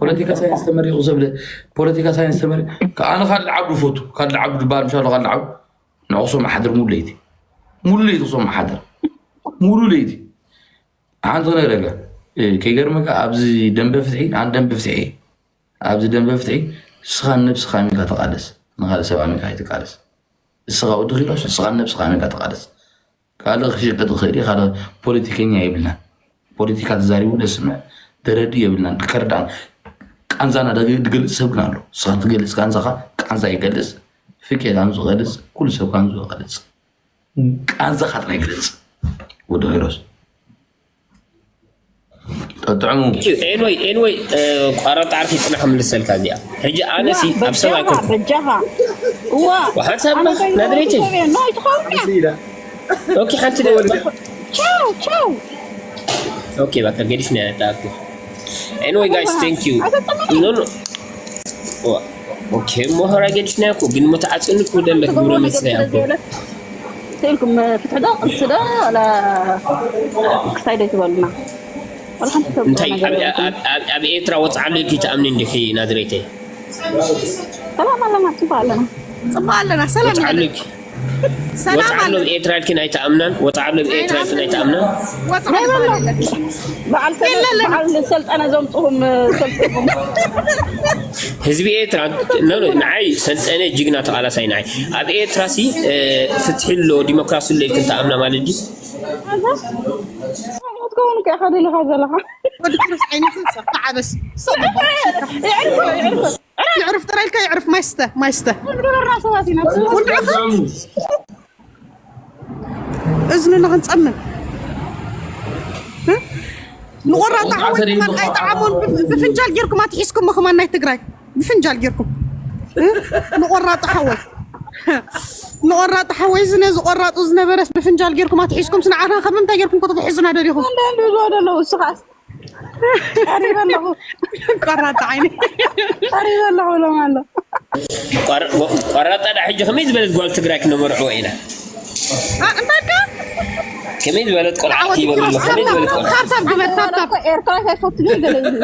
ፖለቲካ ሳይንስ ተመሪቑ ሰብ ለ- ፖለቲካ ሳይንስ ተመሪቑ ኣነ ካልድ ዓብዱ ፈቱ ካልድ ዓብዱ ዝበሃል ምሻሎ ካልድ ዓብዱ ንዕቑሶም ሓድር ሙሉ ለይቲ ሙሉ ለይቲ ቑሶም ሓድር ሙሉ ለይቲ ሓንቲ ክነግረካ እ፣ ከይገርመካ ኣብዚ ደንበ ፍትሒ ኣን ደንበ ፍትሒ እየ። ኣብዚ ደንበ ፍትሒ ንስኻ ንነብስኻ ኣሚንካ ተቃለስ ንካልእ ሰብ ኣሚንካ ኣይትቃለስ ንስኻ ወዲ ኪሮስ ንስኻ ንነብስኻ ኣሚንካ ተቃለስ ካልእ ክሽቅጥ ይኽእል እዩ ካልእ ፖለቲከኛ የብልናን ፖለቲካ ተዛሪቡ ደስምዕ ደረዲ የብልናን ከርዳን ቃንዛና ደግ- ዝገልጽ ሰብ ግን ኣሎ። ንስኻ ትገልጽ ቃንዛኻ፣ ቃንዛ ይገልጽ፣ ፍቄ ቃንዙ ይገልጽ፣ ኩሉ ሰብ ቃንዙ ይገልጽ። ቃንዛኻ ጥራይ ይገልጽ። ወዲ ኪሮስ። ጠጥዕሙ። ኤንወይ ኤንወይ፣ ቋረጣ ዓርኪ ጽናሕ ምልሰልካ እዚኣ። ሕጂ ኣነ ሲ ኣብ ሰብ በጃኻ ኣይኮንኩ በጃኻ እዋ ሓንሳብ ናድሬቲ ኖ ይትኸውን ኦኬ ሓንቲ ደ ቻው ቻው ኦኬ በቃ ገዲፍና ያዳኩ ኤንወይ ጋይስ ቴንክ ዩ ኖ ኖ ኦኬ ሞኸራ ገዲፍና ያኩ ግን መተዓጽኒ ክውደለ ግብረ መስለ ያኩ ስኢልኩም ፍትሒ ዶ ቅርሲ ዶ ክሳይ ዶ ትበሉና እንታይ ኣብ ኤርትራ ወፅዓሉ ኢልኪ ትኣምኒ እንዲኺ ናዝሬተይ ሰላም ኣለና ፅቡቅ ኣለና ፅቡቅ ኣለና ሰላም ወፅዓሉ ኢና ሰላም ወፅዓሉ ኣለ ኣብ ኤርትራ ኢልኪ ናይ ትኣምናን ወፅዓሉ ኣብ ኤርትራ ኢልኪ ናይ ትኣምናን በዓል ሰለ- በዓል ሰልጠነ ዘምፅኹም ሰልጥኹም ህዝቢ ኤርትራ ኖ፣ ኖ፣ ንዓይ ሰልጠነ ጅግና ተቓላሳይ ንዓይ ኣብ ኤርትራ ሲ ፍትሒ ኣሎ ዲሞክራሲ ኣሎ ኢልክን ተኣምና ማለት ድዩ ትኸውን ከ ከደልኻ ዘለኻ ወዲ ክርስ ዓይንኻ ሰብካ ዓበስ የዕርፎ የዕርፎ ይዕርፍ ጥራይ ኢልካ ይዕርፍ ማይስተ ማይስተ ግበርና ሰባት ኢና እዝንና ክንፀምም ንቆራጣ ሓወይ ኣይጠዓሙን ብፍንጃል ጌርኩም ኣትሒዝኩም ምኽማን ናይ ትግራይ ብፍንጃል ጌርኩም ንቆራጣ ሓወይ ንቆራጣ ሓወይ ዝነ ዝቆራጡ ዝነበረስ ብፍንጃል ጌርኩም ኣትሒዝኩም ስንዓና ከም እንታይ ጌርኩም ከተትሕዙና ደሊኹም እንደንዱ ዝወደለው እስኻስ ቀሪበ ኣለኹ ቆራጣ ዓይኒ ቀሪበ ኣለኹ ብሎም ኣሎ ቆራጣ ዳ ሕጂ ከመይ ዝበለት ጓል ትግራይ ክነመርዕዎ ኢና እንታይ ከመይ ዝበለት ቆልዓ ይበሉ ከመይ ዝበለት ቆልዓ ታብታብ ግበር ታብታብ ኤርትራ ኣይፈቱ ገለ ይብል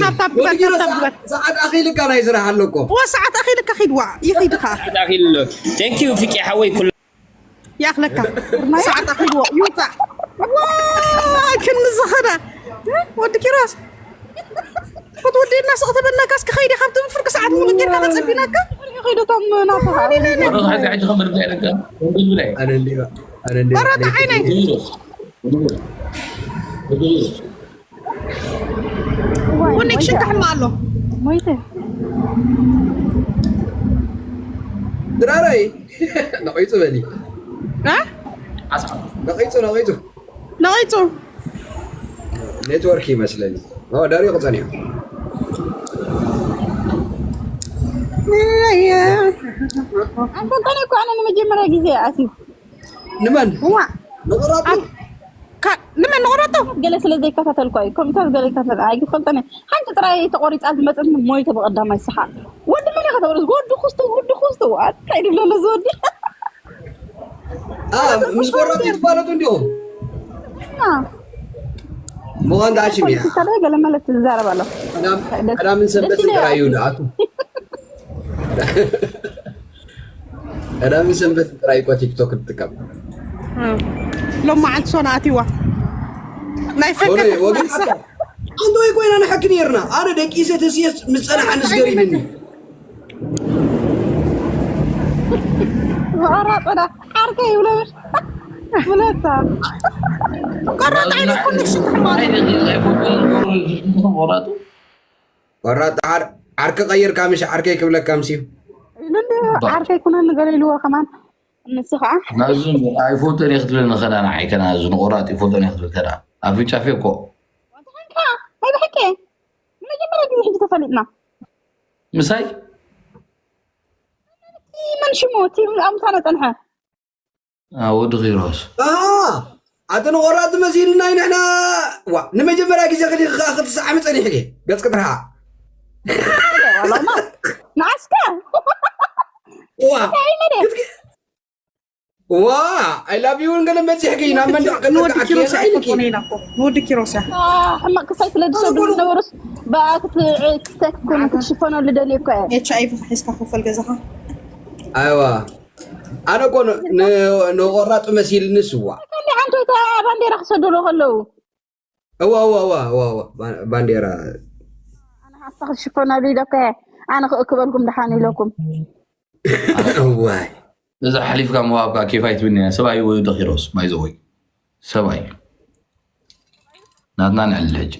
ታብታብ ግበር ታብታብ ግበር ሰዓት ኣኺልካ ናይ ስራሕ ኣለኮ ወ ሰዓት ኣኺልካ ኺድዋ ይኺድኻ ኣኺልሎ ቴንክ ዩ ፍቄ ሓወይ ኩሉ ይኣኽለካ ሰዓት ኣኺልዎ ይውፃእ ዋይ ክንዝኸዳ ወዲ ኪሮስ ክትወደና ስቕ ተበልናካ እስኪ ኸይዲ ካብቲ ፍርቂ ሰዓት ሙሉእ ጌርካ ተፀቢናካ ኸይደቶም ናተኻ ወረቕ ሓዚ ሕጂ ከም ርብዛ ኢለካ ብዝብለ ቆራጣ ዓይነይ ኮኔክሽን ካሕማ ኣሎ ሞይተ ድራረይ ነቒፁ በሊ እ? ነቒፁ ነቒፁ ነቒፁ ኔትወርክ ይመስለኒ ኦ ደሪቑ ጸኒሑ ኣንፈልጠኒ እኮ ኣነ ንመጀመርያ ግዜ ኣትዩ ንመን ዋ ንቑራጡ ካ- ንመን ንቑረጦ ገለ ስለ ዘይከታተልኳ እዩ ኮምፒተር ገለ ይከታተል ኣይፈልጠኒ ሓንቲ ጥራይ ተቆሪፃ ዝመፅት ሞይተ ብቐዳማይ ስሓ ወዲ መን ኢኻ ተበሉ ወዲ ኩስቱ ወዲ ኩስቱ እንታይ ድብለሎ ዝወዲ አ፣ ምስ ቆራጡ ትፋለጡ እንዲኹም ምዃን ዳሽም እያ ሰለ ገለ ማለት ትዛረብ ኣሎ ቀዳም- ቀዳምን ሰንበት ጥራይ እዩ ንኣቱ ቀዳምን ሰንበት ጥራይ እኮ ቲክቶክ ትጥቀም ሎም መዓልቲ ሶና ኣትዋ ናይ ፈቀደ ወገን ኣንተ ወይ ኮይና ንሐኪ ነርና ኣነ ደቂሰ ተስየስ ምስ ጸናሓ ንስገሪልኒ ዝቐራጠዳ ዓርከ ይብሎ ምሽ ብለታ ቆራጣ ዓይነት ኮኔክሽን ትሕማሉ ቆራጡ ቆራጣ ዓር- ዓርኪ ቀይርካ ምሽ ዓርከይ ክብለካ ምስዩ ኢሉ እንዲ ዓርከይ ኩነኒ ገለ ኢልዎ ከማን ንሱ ከዓ ናዙ ኣይፎቶን እየ ክትብል ንኸዳ ንዓይ ከና እዚ ንቆራጥ ይፎቶን እየ ክትብል ከዳ ኣፍንጫ ፌ እኮ ናይ ብሓቂ ንመጀመርያ ግዜ ሕጂ ተፈሊጥና ምሳይ መን ሽሙ እቲ ኣብ ምሳና ጸንሐ አ፣ ወዲ ኺሮስ ኣሃ፣ ኣቲ ንቆራጥ መሲልና ንሕና ዋ ንመጀመርያ ግዜ ከዲኺ ከዓ ክትሰዓሚ ጸኒሕኪ ገጽ ክትርሓ ሎማ ንዓስከ ዋ እንታይ መደ ዋ I love you ን ገለ መጺሕኪ ናብ መንደቕ ንወዲ ከነጋዓኪ ኪሮስ የኽኢልኪ ኣይፈኮነ ኢና እኮ ንወዲ ኪሮስ እያ ሕማቅ ክሳይ ስለ ዝሰዱ ዝነበሩስ ብኣክት ክሳይ ክትኮኑ ክትሽፈነሉ ደልየ እኮ እየ ኤች ኣይ ቪ ሒዝካ ክፈል ገዛኻ ኣይዋ ኣነ እኮ ን- ን- ንቆራጡ መሲልኒ ስዋ እንዲ ሓንቲ እታ ባንዴራ ክሰድሉ ከለዉ እዋ እዋ እዋ እዋ እዋ ባ- ባንዴራ ኣነ ሓሳ ክሽፈነሉ ኢለ እኮ እየ ኣነ ክእክበልኩም ድሓን ኢለኩም እዋይ እዛ ሓሊፍካ ምሃብካ ኬፍ ኣይትብኒ እያ። ሰብኣይ ወይ ዶ ኪሮስ ባይዘወይ ሰብኣይ ናትና ንዕሊ ሕጂ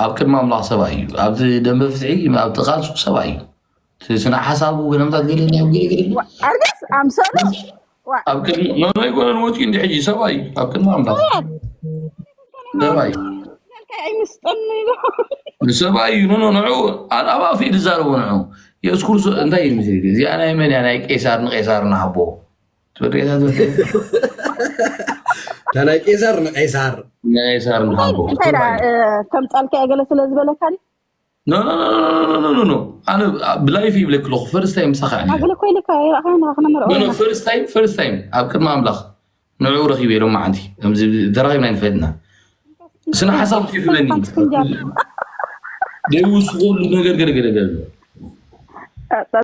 ኣብ ቅድሚ ኣምላኽ ሰብኣይ እዩ። ኣብቲ ደንበ ፍትሒ ኣብቲ ቃልሱ ሰብኣይ እዩ። እቲ ስነ ሓሳቡ ገለምታት ገለ ናይ ገለ ገለ ኣርገስ ኣምሰሉ ኣብ ቅድሚ ኖኖ ኣይኮነን ወፂኡ እንዲ ሕጂ ሰብኣይ እዩ። ኣብ ቅድሚ ኣምላኽ ሰብኣይ እዩ። ኣይምስጠኒ ኢሉ ንሰብኣይ እዩ ኖኖ ንዑ ኣብ ኣፍ እዩ ዝዛረቦ ንዑ የሱስ ክርስቶስ እንታይ እዩ ምስል እዚኣ ናይ መን እያ ናይ ቄሳር ንቄሳር ንሃቦ ትወደታ ትወደ እታ ናይ ቄሳር ንቄሳር ንቄሳር ንሃቦ እንታይ ዳ ከምፃልካ እያ ገለ ስለ ዝበለካ ድዩ? ኖ ኖ ኖ ኖ ኖ ኖ ኣነ ብላይፍ ይብለክ ኣለኹ ፈርስት ታይም ምሳኻ እየ ኣግለ ኮይልካ ይረኣኻና ክነመርኦ ኖ ኖ ፈርስት ታይም ፈርስት ታይም ኣብ ቅድሚ ኣምላኽ ንዕኡ ረኺበ ኢሎም መዓንቲ ከምዚ ተራኺብና ይንፈልጥና ስነ ሓሳብ ትብለኒ ዘይውስኹሉ ነገር ገለ ገለ ገለ